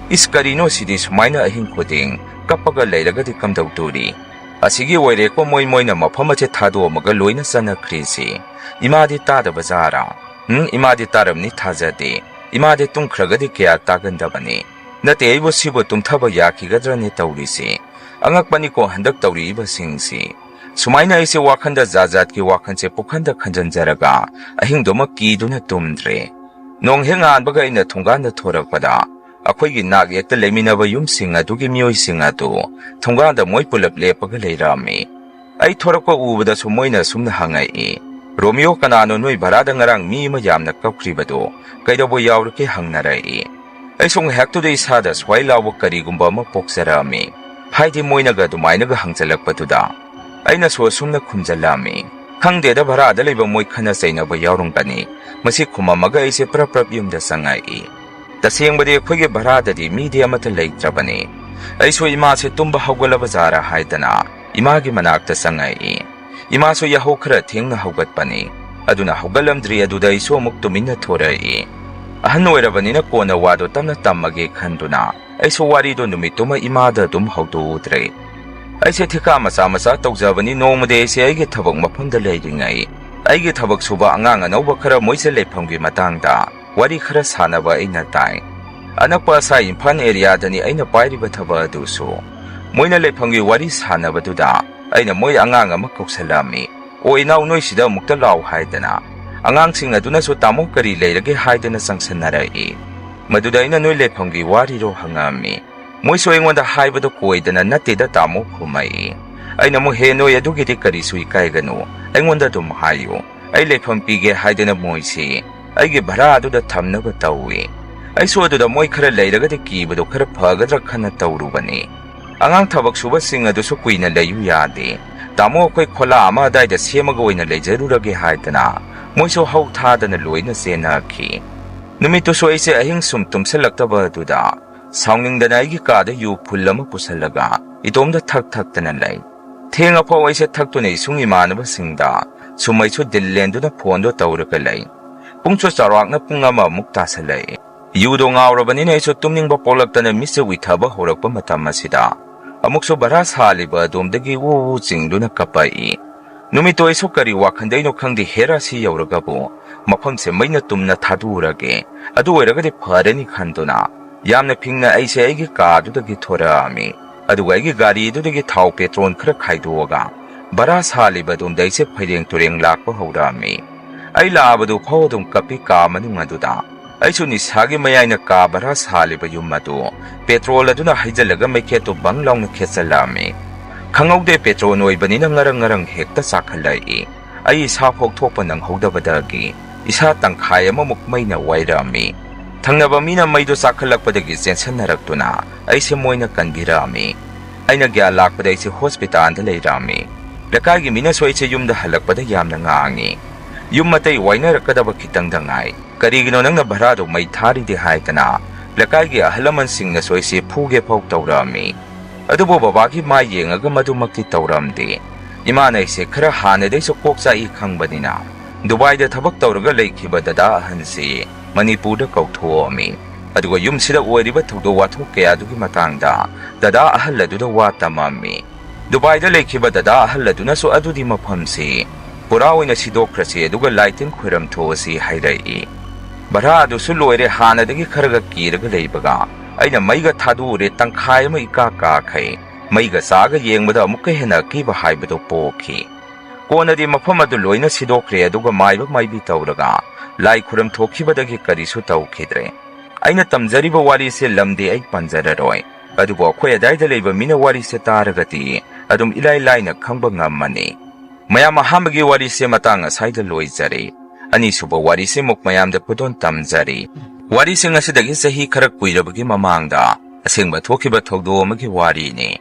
ꯏꯁ, ꯀꯔꯤꯅꯣ ꯁꯤꯗꯤ, ꯁꯨꯃꯥꯏꯅ ꯑꯍꯤꯡ ꯈꯨꯗꯤꯡ ꯀꯞꯄꯒ ꯂꯩꯔꯒꯗꯤ ꯀꯝꯗꯧꯗꯣꯔꯤ? ꯑꯁꯤꯒꯤ ꯑꯣꯏꯔꯦꯀꯣ ꯃꯣꯏ ꯃꯣꯏꯅ ꯃꯐꯝ ꯑꯁꯦ ꯊꯥꯗꯣꯛꯑꯝꯃꯒ ꯂꯣꯏꯅ ꯆꯠꯅꯈ꯭ꯔꯤꯁꯤ꯫ ꯏꯃꯥꯗꯤ ꯇꯥꯗꯕ ꯖꯥꯔꯥ? ꯎꯝ, ꯏꯃꯥꯗꯤ ꯇꯥꯔꯝꯅꯤ ꯊꯥꯖꯗꯦ꯫ ꯏꯃꯥꯗꯤ ꯇꯨꯝꯈ꯭ꯔꯒꯗꯤ ꯀꯌꯥ ꯇꯥꯒꯟꯗꯕꯅꯤ꯫ ꯅꯠꯇꯦ, ꯑꯩꯕꯨ ꯁꯤꯕꯨ ꯇꯨꯝꯊꯕ ꯌꯥꯈꯤꯒꯗ꯭ꯔꯅꯦ ꯇꯧꯔꯤꯁꯤ? ꯑꯉꯛꯄꯅꯤꯀꯣ ꯍꯟꯗꯛ ꯇꯧꯔꯤꯕꯁꯤꯡꯁꯤ꯫ ꯁꯨꯃꯥꯏꯅ ꯑꯩꯁꯦ ꯋꯥꯈꯟꯗ ꯖꯥꯠ ꯖꯥꯠꯀꯤ ꯋꯥꯈꯟꯁꯦ ꯄꯨꯈꯟꯗ ꯈꯟꯖꯟꯖꯔꯒ ꯑꯍꯤꯡꯗꯨꯃ ꯀꯤꯗꯨꯅ ꯇꯨꯝꯗ꯭ꯔꯦ꯫ ꯅꯣꯡ ꯍꯦꯛ ꯉꯥꯟꯕꯒ ꯑꯩꯅ ꯊꯣꯡꯒꯥꯟꯗ ꯊꯣꯔꯛꯄꯗ, ꯑꯩꯈꯣꯏꯒꯤ ꯅꯥꯛ ꯌꯦꯠꯇ ꯂꯩꯃꯤꯟꯅꯕ ꯌꯨꯝꯁꯤꯡ ꯑꯗꯨꯒꯤ ꯃꯤꯑꯣꯏꯁꯤꯡ ꯑꯗꯨ ꯊꯣꯡꯒꯥꯟꯗ ꯃꯣꯏ ꯄꯨꯂꯞ ꯂꯦꯞꯄꯒ ꯂꯩꯔꯝꯃꯤ꯫ ꯑꯩ ꯊꯣꯔꯛꯄ ꯎꯕꯗꯁꯨ ꯃꯣꯏꯅ ꯑꯁꯨꯝꯅ ꯍꯪꯉꯛꯏ, "ꯔꯣꯃꯤꯌꯣ, ꯀꯅꯥꯅꯣ ꯅꯣꯏ ꯚꯔꯥꯗ ꯉꯔꯥꯡ ꯃꯤ ꯑꯃ ꯌꯥꯝꯅ ꯀꯞꯈ꯭ꯔꯤꯕꯗꯣ? ꯀꯩꯗꯧꯕ ꯌꯥꯎꯔꯒꯦ?" ꯍꯪꯅꯔꯛꯏ꯫ ꯑꯩꯁꯨ ꯉꯥꯏꯍꯥꯛꯇꯨꯗ ꯏꯁꯥꯗ ꯁ꯭ꯋꯥꯏ ꯂꯥꯎꯕ ꯀꯔꯤꯒꯨꯝꯕ ꯑꯃ ꯄꯣꯛꯆꯔꯛꯑꯝꯃꯤ꯫ ꯍꯥꯏꯗꯤ ꯃꯣꯏꯅꯒ ꯑꯗꯨꯃꯥꯏꯅꯒ ꯍꯪꯖꯜꯂꯛꯄꯗꯨꯗ ꯑꯩꯅꯁꯨ ꯑꯁꯨꯝꯅ ꯈꯨꯝꯖꯜꯂꯛꯑꯝꯃꯤ, "ꯈꯪꯗꯦꯗ, ꯚꯔꯥꯗ ꯂꯩꯕ ꯃꯣꯏ ꯈꯠꯅ ꯆꯩꯅꯕ ꯌꯥꯎꯔꯝꯒꯅꯤ꯫" ꯃꯁꯤ ꯈꯨꯝꯃꯝꯃꯒ ꯑꯩꯁꯦ ꯄ꯭ꯔꯞ ꯄ꯭ꯔꯞ ꯌꯨꯝꯗ ꯆꯪꯉꯛꯏ꯫ ꯇꯁꯦꯡꯕꯗꯤ ꯑꯩꯈꯣꯏꯒꯤ ꯚꯔꯥꯗꯗꯤ ꯃꯤꯗꯤ ꯑꯃꯠꯇ ꯂꯩꯇ꯭ꯔꯕꯅꯤ꯫ ꯑꯩꯁꯨ ꯏꯃꯥꯁꯦ ꯇꯨꯝꯕ ꯍꯧꯒꯠꯂꯕ ꯖꯥꯔꯥ ꯍꯥꯏꯗꯅ ꯏꯃꯥꯒꯤ ꯃꯅꯥꯛꯇ ꯆꯪꯉꯛꯏ꯫ ꯏꯃꯥꯁꯨ ꯌꯥꯍꯧ ꯈꯔ ꯊꯦꯡꯅ ꯍꯧꯒꯠꯄꯅꯤ꯫ ꯑꯗꯨꯅ ꯍꯧꯒꯠꯂꯝꯗ꯭ꯔꯤ ꯑꯗꯨꯗ ꯑꯩꯁꯨ ꯑꯃꯨꯛ ꯇꯨꯃꯤꯟꯅ ꯊꯣꯔꯛꯏ꯫ ꯑꯍꯟ ꯑꯣꯏꯔꯕꯅꯤꯅ ꯀꯣꯟꯅ ꯋꯥꯗꯣ ꯇꯞꯅ ꯇꯝꯃꯒꯦ ꯈꯟꯗꯨꯅ ꯑꯩꯁꯨ ꯋꯥꯔꯤꯗꯣ ꯅꯨꯃꯤꯠꯇꯨꯃ ꯏꯃꯥꯗ ꯑꯗꯨꯝ ꯍꯧꯗꯣꯛꯎꯗ꯭ꯔꯦ꯫ ꯑꯩꯁꯦ ꯊꯤꯀꯥ ꯃꯆꯥ ꯃꯆꯥ ꯇꯧꯖꯕꯅꯤ꯫ ꯅꯣꯡꯃꯗꯤ ꯑꯩꯁꯦ ꯑꯩꯒꯤ ꯊꯕꯛ ꯃꯐꯝꯗ ꯂꯩꯔꯤꯉꯩ ꯑꯩꯒꯤ ꯊꯕꯛ ꯁꯨꯕ ꯑꯉꯥꯡ ꯑꯅꯧꯕ ꯈꯔ ꯃꯣꯏꯁꯦ ꯂꯩꯐꯝꯒꯤ ꯃꯇꯥꯡꯗ ꯋꯥꯔꯤ ꯈꯔ ꯁꯥꯟꯅꯕ ꯑꯩꯅ ꯇꯥꯏ꯫ ꯑꯅꯛꯄ ꯑꯁꯥꯏ ꯏꯝꯐꯥꯜ ꯑꯦꯔꯤꯌꯥꯗꯅꯤ ꯑꯩꯅ ꯄꯥꯏꯔꯤꯕ ꯊꯕꯛ ꯑꯗꯨꯁꯨ꯫ ꯃꯣꯏꯅ ꯂꯩꯐꯝꯒꯤ ꯋꯥꯔꯤ ꯁꯥꯟꯅꯕꯗꯨꯗ ꯑꯩꯅ ꯃꯣꯏ ꯑꯉꯥꯡ ꯑꯃ ꯀꯧꯁꯜꯂꯛꯑꯝꯃꯤ꯫ "ꯑꯣ ꯏꯅꯥꯎ, ꯅꯣꯏꯁꯤꯗ ꯑꯃꯨꯛꯇ ꯂꯥꯛꯑꯣ" ꯍꯥꯏꯗꯅ ꯑꯉꯥꯡꯁꯤꯡ ꯑꯗꯨꯅꯁꯨ "ꯇꯥꯃꯣ, ꯀꯔꯤ ꯂꯩꯔꯒꯦ?" ꯍꯥꯏꯗꯅ ꯆꯪꯁꯟꯅꯔꯛꯏ꯫ ꯃꯗꯨꯗ ꯑꯩꯅ "ꯅꯣꯏ ꯂꯩꯐꯝꯒꯤ ꯋꯥꯔꯤꯔꯣ?" ꯍꯪꯉꯛꯑꯝꯃꯤ꯫ ꯃꯣꯏꯁꯨ ꯑꯩꯉꯣꯟꯗ ꯍꯥꯏꯕꯗꯣ ꯀꯣꯏꯗꯅ "ꯅꯠꯇꯦꯗ ꯇꯥꯃꯣ" ꯈꯨꯝꯃꯛꯏ꯫ ꯑꯩꯅ ꯑꯃꯨꯛ "ꯍꯦ, ꯅꯣꯏ ꯑꯗꯨꯒꯤꯗꯤ ꯀꯔꯤꯁꯨ ꯏꯀꯥꯏꯒꯅꯨ, ꯑꯩꯉꯣꯟꯗ ꯑꯗꯨꯝ ꯍꯥꯏꯌꯨ, ꯑꯩ ꯂꯩꯐꯝ ꯄꯤꯒꯦ" ꯍꯥꯏꯗꯅ ꯃꯣꯏꯁꯤ ꯑꯩꯒꯤ ꯚꯔꯥ ꯑꯗꯨꯗ ꯊꯝꯅꯕ ꯇꯧꯏ꯫ ꯑꯩꯁꯨ ꯑꯗꯨꯗ ꯃꯣꯏ ꯈꯔ ꯂꯩꯔꯒꯗꯤ ꯀꯤꯕꯗꯣ ꯈꯔ ꯐꯒꯗ꯭ꯔꯥ ꯈꯟꯅ ꯇꯧꯔꯨꯕꯅꯤ꯫ ꯑꯉꯥꯡ ꯊꯕꯛ ꯁꯨꯕꯁꯤꯡ ꯑꯗꯨꯁꯨ ꯀꯨꯏꯅ ꯂꯩꯌꯨ ꯌꯥꯗꯦ꯫ "ꯇꯥꯃꯣ, ꯑꯩꯈꯣꯏ ꯈꯣꯂꯥ ꯑꯃ ꯑꯗꯥꯏꯗ ꯁꯦꯝꯃꯒ ꯑꯣꯏꯅ ꯂꯩꯖꯔꯨꯔꯒꯦ" ꯍꯥꯏꯗꯅ ꯃꯣꯏꯁꯨ ꯍꯧ ꯊꯥꯗꯅ ꯂꯣꯏꯅ ꯆꯦꯟꯅꯈꯤ꯫ ꯅꯨꯃꯤꯠꯇꯨꯁꯨ ꯑꯩꯁꯦ ꯑꯍꯤꯡ ꯁꯨꯝ ꯇꯨꯝꯁꯤꯜꯂꯛꯇꯕ ꯑꯗꯨꯗ ꯁꯥꯎꯅꯤꯡꯗꯅ ꯑꯩꯒꯤ ꯀꯥꯗ ꯌꯨ ꯐꯨꯜ ꯑꯃ ꯄꯨꯁꯜꯂꯒ ꯏꯇꯣꯝꯗ ꯊꯛ ꯊꯛꯇꯅ ꯂꯩ꯫ ꯊꯦꯡꯉꯐꯥꯎ ꯑꯩꯁꯦ ꯊꯛꯇꯨꯅ ꯏꯁꯨꯡ ꯏꯃꯥꯟꯅꯕꯁꯤꯡꯗ ꯁꯨꯝ ꯑꯩꯁꯨ ꯗꯤꯜ ꯂꯦꯟꯗꯨꯅ ꯐꯣꯟꯗꯣ ꯇꯧꯔꯒ ꯂꯩ꯫ ꯄꯨꯡꯁꯨ ꯆꯥꯎꯔꯥꯛꯅ ꯄꯨꯡ ꯑꯃꯃꯨꯛ ꯇꯥꯁꯜꯂꯛꯏ꯫ ꯌꯨꯗꯣ ꯉꯥꯎꯔꯕꯅꯤꯅ ꯑꯩꯁꯨ ꯇꯨꯝꯅꯤꯡꯕ ꯄꯣꯛꯂꯛꯇꯅ ꯃꯤꯠꯁꯦ ꯎꯏꯊꯕ ꯍꯧꯔꯛꯄ ꯃꯇꯝ ꯑꯁꯤꯗ ꯑꯃꯨꯛꯁꯨ ꯚꯔꯥ ꯁꯥꯜꯂꯤꯕ ꯑꯗꯣꯝꯗꯒꯤ ꯎ ꯎ ꯆꯤꯡꯗꯨꯅ ꯀꯞꯄꯛꯏ꯫ ꯅꯨꯃꯤꯠꯇꯣ ꯑꯩꯁꯨ ꯀꯔꯤ ꯋꯥꯈꯟꯗꯩꯅꯣ ꯈꯪꯗꯦ, ꯍꯦꯔꯥ ꯁꯤ ꯌꯧꯔꯒꯕꯨ ꯃꯐꯝꯁꯦ ꯃꯩꯅ ꯇꯨꯝꯅ ꯊꯥꯗꯣꯛꯎꯔꯒꯦ, ꯑꯗꯨ ꯑꯣꯏꯔꯒꯗꯤ ꯐꯔꯅꯤ ꯈꯟꯗꯨꯅ ꯌꯥꯝꯅ ꯐꯤꯡꯅ ꯑꯩꯁꯦ ꯑꯩꯒꯤ ꯀꯥꯗꯨꯗꯒꯤ ꯊꯣꯔꯛꯑꯝꯃꯤ꯫ ꯑꯗꯨꯒ ꯑꯩꯒꯤ ꯒꯥꯔꯤꯗꯨꯗꯒꯤ ꯊꯥꯎ ꯄꯦꯇ꯭ꯔꯣꯜ ꯈꯔ ꯈꯥꯏꯗꯣꯛꯑꯒ ꯚꯔꯥ ꯁꯥꯜꯂꯤꯕ ꯑꯗꯣꯝꯗ ꯑꯩꯁꯦ ꯐꯩꯔꯦꯡ ꯇꯨꯔꯦꯡ ꯂꯥꯛꯄ ꯍꯧꯔꯛꯑꯝꯃꯤ꯫ ꯑꯩ ꯂꯥꯛꯑꯕꯗꯨ ꯐꯥꯎ ꯑꯗꯨꯝ ꯀꯞꯄꯤ ꯀꯥ ꯃꯅꯨꯡ ꯑꯗꯨꯗ꯫ ꯑꯩꯁꯨ ꯅꯤꯁꯥꯒꯤ ꯃꯌꯥꯏꯅ ꯀꯥ ꯚꯔꯥ ꯁꯥꯜꯂꯤꯕ ꯌꯨꯝ ꯑꯗꯨ ꯄꯦꯇ꯭ꯔꯣꯜ ꯑꯗꯨꯅ ꯍꯩꯖꯤꯜꯂꯒ ꯃꯩꯈꯦꯠꯇꯨ ꯕꯪ ꯂꯥꯎꯅ ꯈꯦꯠꯆꯜꯂꯛꯑꯝꯃꯤ꯫ ꯈꯪꯍꯧꯗꯦ, ꯄꯦꯇ꯭ꯔꯣꯜ ꯑꯣꯏꯕꯅꯤꯅ ꯉꯔꯪ ꯉꯔꯪ ꯍꯦꯛꯇ ꯆꯥꯛꯈꯠꯂꯛꯏ꯫ ꯑꯩ ꯏꯁꯥ ꯐꯥꯎ ꯊꯣꯛꯄ ꯅꯪꯍꯧꯗꯕꯗꯒꯤ ꯏꯁꯥ ꯇꯪꯈꯥꯏ ꯑꯃꯃꯨꯛ ꯃꯩꯅ ꯋꯥꯏꯔꯛꯑꯝꯃꯤ꯫ ꯊꯪꯅꯕ ꯃꯤꯅ ꯃꯩꯗꯨ ꯆꯥꯛꯈꯠꯂꯛꯄꯗꯒꯤ ꯆꯦꯟꯁꯟꯅꯔꯛꯇꯨꯅ ꯑꯩꯁꯦ ꯃꯣꯏꯅ ꯀꯟꯕꯤꯔꯛꯑꯝꯃꯤ꯫ ꯑꯩꯅ ꯒ꯭ꯌꯥꯟ ꯂꯥꯛꯄꯗ ꯑꯩꯁꯦ ꯍꯣꯁꯄꯤꯇꯥꯜꯗ ꯂꯩꯔꯝꯃꯤ꯫ ꯂꯩꯀꯥꯏꯒꯤ ꯃꯤꯅꯁꯨ ꯑꯩꯁꯦ ꯌꯨꯝꯗ ꯍꯜꯂꯛꯄꯗ ꯌꯥꯝꯅ ꯉꯥꯡꯉꯤ꯫ "ꯌꯨꯝ ꯑꯇꯩ ꯋꯥꯏꯅꯔꯛꯀꯗꯕ ꯈꯤꯇꯪꯗ ꯉꯥꯏ꯫ ꯀꯔꯤꯒꯤꯅꯣ ꯅꯪꯅ ꯚꯔꯥꯗꯨ ꯃꯩ ꯊꯥꯔꯤꯗꯤ?" ꯍꯥꯏꯗꯅ ꯂꯩꯀꯥꯏꯒꯤ ꯑꯍꯜ ꯂꯃꯟꯁꯤꯡꯅꯁꯨ ꯑꯩꯁꯦ ꯐꯨꯒꯦ ꯐꯥꯎ ꯇꯧꯔꯛꯑꯝꯃꯤ꯫ ꯑꯗꯨꯕꯨ ꯕꯕꯥꯒꯤ ꯃꯥꯏ ꯌꯦꯡꯉꯒ ꯃꯗꯨꯃꯛꯇꯤ ꯇꯧꯔꯝꯗꯦ꯫ ꯏꯃꯥꯅ ꯑꯩꯁꯦ ꯈꯔ ꯍꯥꯟꯅꯗꯩꯁꯨ ꯀꯣꯛ ꯆꯥꯛꯏ ꯈꯪꯕꯅꯤꯅ ꯗꯨꯕꯥꯏꯗ ꯊꯕꯛ ꯇꯧꯔꯒ ꯂꯩꯈꯤꯕ ꯗꯗꯥ ꯑꯍꯟꯁꯤ ꯃꯅꯤꯄꯨꯔꯗ ꯀꯧꯊꯣꯛꯑꯝꯃꯤ꯫ ꯑꯗꯨꯒ ꯌꯨꯝꯁꯤꯗ ꯑꯣꯏꯔꯤꯕ ꯊꯧꯗꯣꯛ ꯋꯥꯊꯣꯛ ꯀꯌꯥꯗꯨꯒꯤ ꯃꯇꯥꯡꯗ ꯗꯗꯥ ꯑꯍꯜ ꯑꯗꯨꯗ ꯋꯥ ꯇꯝꯃꯝꯃꯤ꯫ ꯗꯨꯕꯥꯏꯗ ꯂꯩꯈꯤꯕ ꯗꯗꯥ ꯑꯍꯜ ꯑꯗꯨꯅꯁꯨ ꯑꯗꯨꯗꯤ ꯃꯐꯝꯁꯤ ꯄꯨꯔꯥ ꯑꯣꯏꯅ ꯁꯤꯗꯣꯛꯈ꯭ꯔꯁꯤ, ꯑꯗꯨꯒ ꯂꯥꯏ ꯇꯤꯟ ꯈꯣꯏꯔꯝ ꯊꯣꯛꯑꯁꯤ ꯍꯥꯏꯔꯛꯏ꯫ ꯚꯔꯥ ꯑꯗꯨꯁꯨ ꯂꯣꯏꯔꯦ, ꯍꯥꯟꯅꯗꯒꯤ ꯈꯔꯒ ꯀꯤꯔꯒ ꯂꯩꯕꯒ ꯑꯩꯅ ꯃꯩꯒ ꯊꯥꯗꯣꯛꯎꯔꯦ, ꯇꯪꯈꯥꯏ ꯑꯃ ꯏꯀꯥ ꯀꯥꯈꯩ꯫ ꯃꯩꯒ ꯆꯥꯒ ꯌꯦꯡꯕꯗ ꯑꯃꯨꯛꯀ ꯍꯦꯟꯅ ꯑꯀꯤꯕ ꯍꯥꯏꯕꯗꯨ ꯄꯣꯛꯈꯤ꯫ ꯀꯣꯟꯅꯗꯤ ꯃꯐꯝ ꯑꯗꯨ ꯂꯣꯏꯅ ꯁꯤꯗꯣꯛꯈ꯭ꯔꯦ, ꯑꯗꯨꯒ ꯃꯥꯏꯕ ꯃꯥꯏꯕꯤ ꯇꯧꯔꯒ ꯂꯥꯏ ꯈꯨꯔꯨꯝ ꯊꯣꯛꯈꯤꯕꯗꯒꯤ ꯀꯔꯤꯁꯨ ꯇꯧꯈꯤꯗ꯭ꯔꯦ꯫ ꯑꯩꯅ ꯇꯝꯖꯔꯤꯕ ꯋꯥꯔꯤꯁꯦ ꯂꯝꯗꯤ ꯑꯩ ꯄꯟꯖꯔꯔꯣꯏ, ꯑꯗꯨꯕꯨ ꯑꯩꯈꯣꯏ ꯑꯗꯥꯏꯗ ꯂꯩꯕ ꯃꯤꯅ ꯋꯥꯔꯤꯁꯦ ꯇꯥꯔꯒꯗꯤ ꯑꯗꯨꯝ ꯏꯂꯥꯏ ꯂꯥꯏꯅ ꯈꯪꯕ ꯉꯝꯃꯅꯤ꯫ ꯃꯌꯥꯝ, ꯑꯍꯥꯟꯕꯒꯤ ꯋꯥꯔꯤꯁꯦ ꯃꯇꯥꯡ ꯑꯁꯥꯏꯗ ꯂꯣꯏꯖꯔꯦ꯫ ꯑꯅꯤꯁꯨꯕ ꯋꯥꯔꯤꯁꯦ ꯑꯃꯨꯛ ꯃꯌꯥꯝꯗ ꯈꯨꯗꯣꯜ ꯇꯝꯖꯔꯤ꯫ ꯋꯥꯔꯤꯁꯤꯡ ꯑꯁꯤꯗꯒꯤ ꯆꯍꯤ ꯈꯔ ꯀꯨꯏꯔꯕꯒꯤ ꯃꯃꯥꯡꯗ ꯑꯁꯦꯡꯕ ꯊꯣꯛꯈꯤꯕ ꯊꯧꯗꯣꯛ ꯑꯃꯒꯤ ꯋꯥꯔꯤꯅꯤ꯫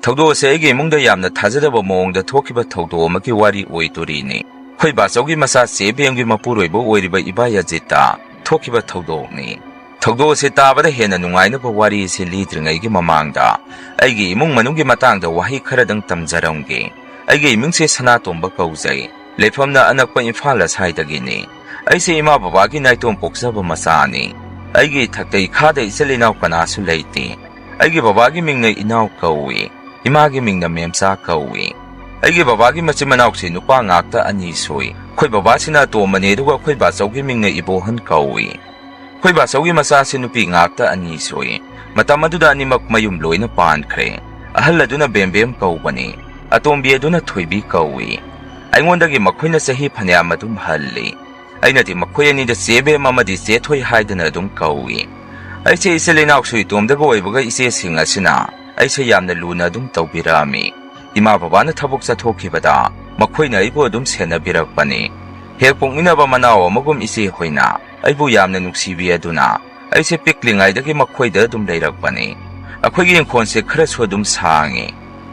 ꯊꯧꯗꯣꯛ ꯑꯁꯤ ꯑꯩꯒꯤ ꯏꯃꯨꯡꯗ ꯌꯥꯝꯅ ꯊꯥꯖꯗꯕ ꯃꯑꯣꯡꯗ ꯊꯣꯛꯈꯤꯕ ꯊꯧꯗꯣꯛ ꯑꯃꯒꯤ ꯋꯥꯔꯤ ꯑꯣꯏꯗꯣꯔꯤꯅꯤ꯫ ꯑꯩꯈꯣꯏ ꯕꯥꯆꯧꯒꯤ ꯃꯆꯥ ꯆꯦ ꯕꯦꯝꯒꯤ ꯃꯄꯨꯔꯣꯏꯕ ꯑꯣꯏꯔꯤꯕ ꯏꯕꯥꯏ ꯑꯖꯤꯠꯇ ꯊꯣꯛꯈꯤꯕ ꯊꯧꯗꯣꯛꯅꯤ꯫ ꯊꯧꯗꯣꯛ ꯑꯁꯤ ꯇꯥꯕꯗ ꯍꯦꯟꯅ ꯅꯨꯡꯉꯥꯏꯅꯕ ꯋꯥꯔꯤ ꯑꯁꯤ ꯂꯤꯗ꯭ꯔꯤꯉꯩꯒꯤ ꯃꯃꯥꯡꯗ ꯑꯩꯒꯤ ꯏꯃꯨꯡ ꯃꯅꯨꯡꯒꯤ ꯃꯇꯥꯡꯗ ꯋꯥꯍꯩ ꯈꯔꯗꯪ ꯇꯝꯖꯔꯝꯒꯦ꯫ ꯑꯩꯒꯤ ꯏꯃꯤꯡꯁꯦ ꯁꯅꯥꯇꯣꯝꯕ ꯀꯧꯖꯩ꯫ ꯂꯩꯐꯝꯅ ꯑꯅꯛꯄ ꯏꯝꯐꯥꯜ ꯑꯁ꯭ꯋꯥꯏꯗꯒꯤꯅꯤ꯫ ꯑꯩꯁꯦ ꯏꯃꯥ ꯕꯕꯥꯒꯤ ꯅꯥꯏꯇꯣꯝ ꯄꯣꯛꯆꯕ ꯃꯆꯥꯅꯤ꯫ ꯑꯩꯒꯤ ꯏꯊꯛꯇ ꯏꯈꯥꯗ ꯏꯆꯤꯜ ꯏꯅꯥꯎ ꯀꯅꯥꯁꯨ ꯂꯩꯇꯦ꯫ ꯑꯩꯒꯤ ꯕꯕꯥꯒꯤ ꯃꯤꯡꯅ ꯏꯅꯥꯎ ꯀꯧꯏ꯫ ꯏꯃꯥꯒꯤ ꯃꯤꯡꯅ ꯃꯦꯝꯆꯥ ꯀꯧꯏ꯫ ꯑꯩꯒꯤ ꯕꯕꯥꯒꯤ ꯃꯆꯤꯟ ꯃꯅꯥꯎꯁꯤ ꯅꯨꯄꯥ ꯉꯥꯛꯇ ꯑꯅꯤ ꯁꯨꯏ꯫ ꯑꯩꯈꯣꯏ ꯕꯕꯥꯁꯤꯅ ꯑꯇꯣꯝꯕꯅꯤ, ꯑꯗꯨꯒ ꯑꯩꯈꯣꯏ ꯕꯥꯆꯧꯒꯤ ꯃꯤꯡꯅ ꯏꯕꯣꯍꯟ ꯀꯧꯏ꯫ ꯑꯩꯈꯣꯏ ꯕꯥꯆꯧꯒꯤ ꯃꯆꯥꯁꯤ ꯅꯨꯄꯤ ꯉꯥꯛꯇ ꯑꯅꯤ ꯁꯨꯏ꯫ ꯃꯇꯝ ꯑꯗꯨꯗ ꯑꯅꯤꯃꯛ ꯃꯌꯨꯝ ꯂꯣꯏꯅ ꯄꯥꯟꯈ꯭ꯔꯦ꯫ ꯑꯍꯜ ꯑꯗꯨꯅ ꯕꯦꯝꯕꯦꯝ ꯀꯧꯕꯅꯤ꯫ ꯑꯇꯣꯝꯕꯤ ꯑꯗꯨꯅ ꯊꯣꯏꯕꯤ ꯀꯧꯏ꯫ ꯑꯩꯉꯣꯟꯗꯒꯤ ꯃꯈꯣꯏꯅ ꯆꯍꯤ ꯐꯅꯌꯥꯝ ꯑꯗꯨꯝ ꯍꯜꯂꯤ꯫ ꯑꯩꯅꯗꯤ ꯃꯈꯣꯏ ꯑꯅꯤꯗ ꯆꯦ ꯕꯦꯝ ꯑꯃꯗꯤ ꯆꯦ ꯊꯣꯏ ꯍꯥꯏꯗꯅ ꯑꯗꯨꯝ ꯀꯧꯏ꯫ ꯑꯩꯁꯦ ꯏꯆꯤꯜ ꯏꯅꯥꯎꯁꯨ ꯏꯇꯣꯝꯗꯒ ꯑꯣꯏꯕꯒ ꯏꯆꯦꯁꯤꯡ ꯑꯁꯤꯅ ꯑꯩꯁꯦ ꯌꯥꯝꯅ ꯂꯨꯅ ꯑꯗꯨꯝ ꯇꯧꯕꯤꯔꯛꯑꯝꯃꯤ꯫ ꯏꯃꯥ ꯕꯕꯥꯅ ꯊꯕꯛ ꯆꯠꯊꯣꯛꯈꯤꯕꯗ ꯃꯈꯣꯏꯅ ꯑꯩꯕꯨ ꯑꯗꯨꯝ ꯁꯦꯟꯅꯕꯤꯔꯛꯄꯅꯤ꯫ ꯍꯦꯛ ꯄꯣꯛꯃꯤꯟꯅꯕ ꯃꯅꯥꯎ ꯑꯃꯒꯨꯝ ꯏꯆꯦ ꯍꯣꯏꯅ ꯑꯩꯕꯨ ꯌꯥꯝꯅ ꯅꯨꯡꯁꯤꯕꯤ ꯑꯗꯨꯅ ꯑꯩꯁꯦ ꯄꯤꯛꯂꯤꯉꯩꯗꯒꯤ ꯃꯈꯣꯏꯗ ꯑꯗꯨꯝ ꯂꯩꯔꯛꯄꯅꯤ꯫ ꯑꯩꯈꯣꯏꯒꯤ ꯏꯪꯈꯣꯜꯁꯦ ꯈꯔꯁꯨ ꯑꯗꯨꯝ ꯁꯥꯡꯉꯤ꯫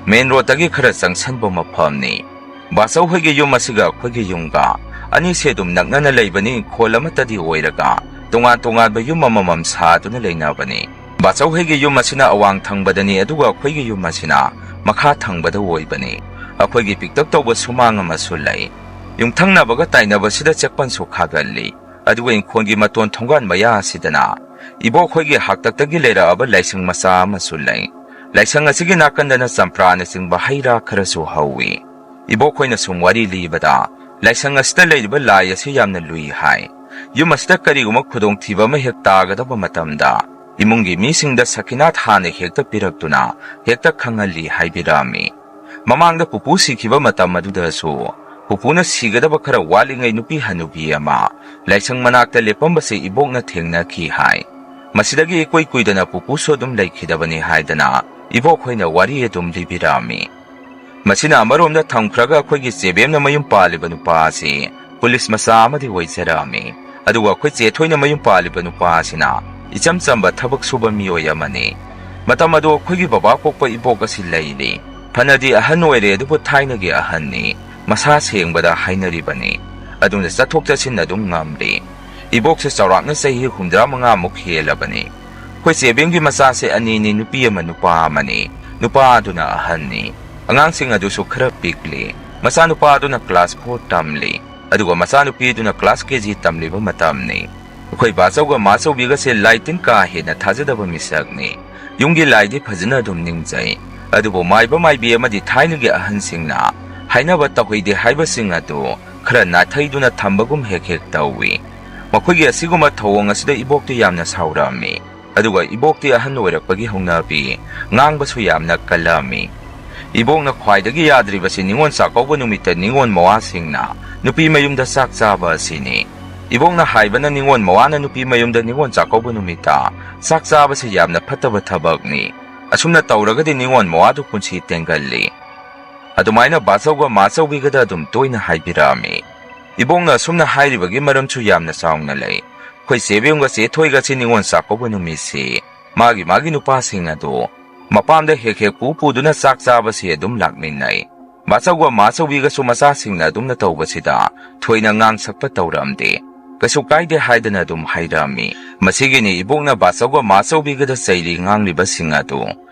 ꯃꯦꯟ ꯔꯣꯗꯇꯒꯤ ꯈꯔ ꯆꯪꯁꯟꯕ ꯃꯐꯝꯅꯤ꯫ ꯕꯥꯆꯧ ꯍꯣꯏꯒꯤ ꯌꯨꯝ ꯑꯁꯤꯒ ꯑꯩꯈꯣꯏꯒꯤ ꯌꯨꯝꯒ ꯑꯅꯤꯁꯦ ꯑꯗꯨꯝ ꯅꯛꯅꯅ ꯂꯩꯕꯅꯤ, ꯏꯪꯈꯣꯜ ꯑꯃꯠꯇꯗꯤ ꯑꯣꯏꯔꯒ ꯇꯣꯉꯥꯟ ꯇꯣꯉꯥꯟꯕ ꯌꯨꯝ ꯑꯃꯃꯝ ꯁꯥꯗꯨꯅ ꯂꯩꯅꯕꯅꯤ꯫ ꯕꯥꯆꯧ ꯍꯣꯏꯒꯤ ꯌꯨꯝ ꯑꯁꯤꯅ ꯑꯋꯥꯡ ꯊꯪꯕꯗꯅꯤ, ꯑꯗꯨꯒ ꯑꯩꯈꯣꯏꯒꯤ ꯌꯨꯝ ꯑꯁꯤꯅ ꯃꯈꯥ ꯊꯪꯕꯗ ꯑꯣꯏꯕꯅꯤ꯫ ꯑꯩꯈꯣꯏꯒꯤ ꯄꯤꯛꯇꯛ ꯇꯧꯕ ꯁꯨꯃꯥꯡ ꯑꯃꯁꯨ ꯂꯩ꯫ ꯌꯨꯝꯊꯪꯅꯕꯒ ꯇꯥꯏꯅꯕꯁꯤꯗ ꯆꯦꯛꯄꯟꯁꯨ ꯈꯥꯒꯜꯂꯤ꯫ ꯑꯗꯨꯒ ꯏꯪꯈꯣꯜꯒꯤ ꯃꯇꯣꯟ ꯊꯣꯡꯒꯥꯟ ꯃꯌꯥ ꯑꯁꯤꯗꯅ ꯏꯕꯣꯛ ꯈꯣꯏꯒꯤ ꯍꯥꯛꯇꯛꯇꯒꯤ ꯂꯩꯔꯛꯑꯕ ꯂꯥꯏꯁꯪ ꯃꯆꯥ ꯑꯃꯁꯨ ꯂꯩ꯫ ꯂꯥꯏꯁꯪ ꯑꯁꯤꯒꯤ ꯅꯥꯀꯟꯗꯅ ꯆꯝꯄ꯭ꯔꯥꯅꯆꯤꯡꯕ ꯍꯩ ꯔꯥ ꯈꯔꯁꯨ ꯍꯧꯏ꯫ ꯏꯕꯣꯛ ꯈꯣꯏꯅ ꯁꯨꯝ ꯋꯥꯔꯤ ꯂꯤꯕꯗ, ꯂꯥꯏꯁꯪ ꯑꯁꯤꯗ ꯂꯩꯔꯤꯕ ꯂꯥꯏ ꯑꯁꯤ ꯌꯥꯝꯅ ꯂꯨꯏ ꯍꯥꯏ꯫ ꯌꯨꯝ ꯑꯁꯤꯗ ꯀꯔꯤꯒꯨꯝꯕ ꯈꯨꯗꯣꯡꯊꯤꯕ ꯑꯃ ꯍꯦꯛ ꯇꯥꯒꯗꯕ ꯃꯇꯝꯗ, ꯏꯃꯨꯡꯒꯤ ꯃꯤꯁꯤꯡꯗ ꯁꯈꯤꯅꯥꯠ ꯍꯥꯟꯅ ꯍꯦꯛꯇ ꯄꯤꯔꯛꯇꯨꯅ ꯍꯦꯛꯇ ꯈꯪꯍꯜꯂꯤ ꯍꯥꯏꯕꯤꯔꯛꯑꯝꯃꯤ꯫ ꯃꯃꯥꯡꯗ ꯄꯨꯄꯨ ꯁꯤꯈꯤꯕ ꯃꯇꯝ ꯑꯗꯨꯗꯁꯨ ꯄꯨꯄꯨꯅ ꯁꯤꯒꯗꯕ ꯈꯔ ꯋꯥꯠꯂꯤꯉꯩ ꯅꯨꯄꯤ ꯍꯅꯨꯕꯤ ꯑꯃ ꯂꯥꯏꯁꯪ ꯃꯅꯥꯛꯇ ꯂꯦꯞꯄꯝꯕꯁꯦ ꯏꯕꯣꯛꯅ ꯊꯦꯡꯅꯈꯤ ꯍꯥꯏ꯫ ꯃꯁꯤꯗꯒꯤ ꯏꯀꯨꯏ ꯀꯨꯏꯗꯅ ꯄꯨꯄꯨꯁꯨ ꯑꯗꯨꯝ ꯂꯩꯈꯤꯗꯕꯅꯤ ꯍꯥꯏꯗꯅ ꯏꯕꯣꯛ ꯍꯣꯏꯅ ꯋꯥꯔꯤ ꯑꯗꯨꯝ ꯂꯤꯕꯤꯔꯝꯃꯤ꯫ ꯃꯁꯤꯅ ꯑꯃꯔꯣꯝꯗ ꯊꯝꯈ꯭ꯔꯒ ꯑꯩꯈꯣꯏꯒꯤ ꯆꯦꯕꯦꯝꯅ ꯃꯌꯨꯝ ꯄꯥꯜꯂꯤꯕ ꯅꯨꯄꯥ ꯑꯁꯤ ꯄꯨꯂꯤꯁ ꯃꯆꯥ ꯑꯃꯗꯤ ꯑꯣꯏꯖꯔꯛꯑꯝꯃꯤ꯫ ꯑꯗꯨꯒ ꯑꯩꯈꯣꯏ ꯆꯦꯊꯣꯏꯅ ꯃꯌꯨꯝ ꯄꯥꯜꯂꯤꯕ ꯅꯨꯄꯥ ꯑꯁꯤꯅ ꯏꯆꯝ ꯆꯝꯕ ꯊꯕꯛ ꯁꯨꯕ ꯃꯤꯑꯣꯏ ꯑꯃꯅꯤ꯫ ꯃꯇꯝ ꯑꯗꯨ ꯑꯩꯈꯣꯏꯒꯤ ꯕꯕꯥ ꯄꯣꯛꯄ ꯏꯕꯣꯛ ꯑꯁꯤ ꯂꯩꯔꯤ꯫ ꯐꯅꯗꯤ ꯑꯍꯟ ꯑꯣꯏꯔꯦ, ꯑꯗꯨꯕꯨ ꯊꯥꯏꯅꯒꯤ ꯑꯍꯟꯅꯤ꯫ ꯃꯁꯥ ꯁꯦꯡꯕꯗ ꯍꯥꯏꯅꯔꯤꯕꯅꯤ꯫ ꯑꯗꯨꯅ ꯆꯠꯊꯣꯛ ꯆꯠꯁꯤꯟ ꯑꯗꯨꯝ ꯉꯝꯂꯤ꯫ ꯏꯕꯣꯛꯁꯦ ꯆꯥꯎꯔꯥꯛꯅ ꯆꯍꯤ ꯍꯨꯝꯗ꯭ꯔꯥ ꯃꯉꯥꯃꯨꯛ ꯍꯦꯜꯂꯕꯅꯤ꯫ ꯑꯩꯈꯣꯏ ꯆꯦꯕꯦꯝꯒꯤ ꯃꯆꯥꯁꯦ ꯑꯅꯤꯅꯤ, ꯅꯨꯄꯤ ꯑꯃ ꯅꯨꯄꯥ ꯑꯃꯅꯤ꯫ ꯅꯨꯄꯥ ꯑꯗꯨꯅ ꯑꯍꯟꯅꯤ꯫ ꯑꯉꯥꯡꯁꯤꯡ ꯑꯗꯨꯁꯨ ꯈꯔ ꯄꯤꯛꯂꯤ꯫ ꯃꯆꯥꯅꯨꯄꯥ ꯑꯗꯨꯅ class four ꯇꯝꯂꯤ, ꯑꯗꯨꯒ ꯃꯆꯥꯅꯨꯄꯤ ꯑꯗꯨꯅ class K G ꯇꯝꯂꯤꯕ ꯃꯇꯝꯅꯤ꯫ ꯑꯩꯈꯣꯏ ꯕꯥꯆꯧꯒ ꯃꯥꯆꯧꯕꯤꯒꯁꯦ ꯂꯥꯏ ꯇꯤꯟ ꯀꯥ ꯍꯦꯟꯅ ꯊꯥꯖꯗꯕ ꯃꯤꯁꯛꯅꯤ꯫ ꯌꯨꯝꯒꯤ ꯂꯥꯏꯗꯤ ꯐꯖꯅ ꯑꯗꯨꯝ ꯅꯤꯡꯖꯩ, ꯑꯗꯨꯕꯨ ꯃꯥꯏꯕ ꯃꯥꯏꯕꯤ ꯑꯃꯗꯤ ꯊꯥꯏꯅꯒꯤ ꯑꯍꯟꯁꯤꯡꯅ ꯍꯥꯏꯅꯕ ꯇꯧꯍꯩꯗꯦ ꯍꯥꯏꯕꯁꯤꯡ ꯑꯗꯨ ꯈꯔ ꯅꯥꯊꯩꯗꯨꯅ ꯊꯝꯕꯒꯨꯝ ꯍꯦꯛ ꯍꯦꯛ ꯇꯧꯏ꯫ ꯃꯈꯣꯏꯒꯤ ꯑꯁꯤꯒꯨꯝꯕ ꯊꯧꯑꯣꯡ ꯑꯁꯤꯗ ꯏꯕꯣꯛꯇꯤ ꯌꯥꯝꯅ ꯁꯥꯎꯔꯝꯃꯤ꯫ ꯑꯗꯨꯒ ꯏꯕꯣꯛꯇꯤ ꯑꯍꯟ ꯑꯣꯏꯔꯛꯄꯒꯤ ꯍꯧꯅꯕꯤ, ꯉꯥꯡꯕꯁꯨ ꯌꯥꯝꯅ ꯀꯜꯂꯝꯃꯤ꯫ ꯏꯕꯣꯛꯅ ꯈ꯭ꯋꯥꯏꯗꯒꯤ ꯌꯥꯗ꯭ꯔꯤꯕꯁꯤ ꯅꯤꯉꯣꯜ ꯆꯥꯛꯀꯧꯕ ꯅꯨꯃꯤꯠꯇ ꯅꯤꯉꯣꯜ ꯃꯋꯥꯁꯤꯡꯅ ꯅꯨꯄꯤ ꯃꯌꯨꯝꯗ ꯆꯥꯛ ꯆꯥꯕ ꯑꯁꯤꯅꯤ꯫ ꯏꯕꯣꯛꯅ ꯍꯥꯏꯕꯅ ꯅꯤꯉꯣꯜ ꯃꯋꯥꯅ ꯅꯨꯄꯤ ꯃꯌꯨꯝꯗ ꯅꯤꯉꯣꯜ ꯆꯥꯛꯀꯧꯕ ꯅꯨꯃꯤꯠꯇ ꯆꯥꯛ ꯆꯥꯕꯁꯤ ꯌꯥꯝꯅ ꯐꯠꯇꯕ ꯊꯕꯛꯅꯤ꯫ ꯑꯁꯨꯝꯅ ꯇꯧꯔꯒꯗꯤ ꯅꯤꯉꯣꯜ ꯃꯋꯥꯗꯨ ꯄꯨꯟꯁꯤ ꯇꯦꯟꯒꯜꯂꯤ꯫ ꯑꯗꯨꯃꯥꯏꯅ ꯕꯥꯆꯧꯒ ꯃꯥꯆꯧꯕꯤꯒꯗ ꯑꯗꯨꯝ ꯇꯣꯏꯅ ꯍꯥꯏꯕꯤꯔꯛꯑꯝꯃꯤ꯫ ꯏꯕꯣꯛꯅ ꯑꯁꯨꯝꯅ ꯍꯥꯏꯔꯤꯕꯒꯤ ꯃꯔꯝꯁꯨ ꯌꯥꯝꯅ ꯆꯥꯎꯅ ꯂꯩ꯫ ꯑꯩꯈꯣꯏ ꯆꯦꯕꯦꯝꯒ ꯆꯦꯊꯣꯏꯒꯁꯤ ꯅꯤꯉꯣꯜ ꯆꯥꯛꯀꯧꯕ ꯅꯨꯃꯤꯠꯁꯤ ꯃꯥꯒꯤ ꯃꯥꯒꯤ ꯅꯨꯄꯥꯁꯤꯡ ꯑꯗꯨ ꯃꯄꯥꯝꯗ ꯍꯦꯛ ꯍꯦꯛ ꯄꯨ ꯄꯨꯗꯨꯅ ꯆꯥꯛ ꯆꯥꯕꯁꯤ ꯑꯗꯨꯝ ꯂꯥꯛꯃꯤꯟꯅꯩ꯫ ꯕꯥꯆꯧꯒ ꯃꯥꯆꯧꯕꯤꯒꯁꯨ ꯃꯆꯥꯁꯤꯡꯅ ꯑꯗꯨꯝꯅ ꯇꯧꯕꯁꯤꯗ ꯊꯣꯏꯅ ꯉꯥꯡꯁꯛꯄ ꯇꯧꯔꯝꯗꯦ꯫ ꯀꯩꯁꯨ ꯀꯥꯏꯗꯦ ꯍꯥꯏꯗꯅ ꯑꯗꯨꯝ ꯍꯥꯏꯔꯝꯃꯤ꯫ ꯃꯁꯤꯒꯤꯅꯤ ꯏꯕꯣꯛꯅ ꯕꯥꯆꯧꯒ ꯃꯥꯆꯧꯕꯤꯒꯗ ꯆꯩꯔꯤ ꯉꯥꯡꯂꯤꯕꯁꯤꯡ ꯑꯗꯨ꯫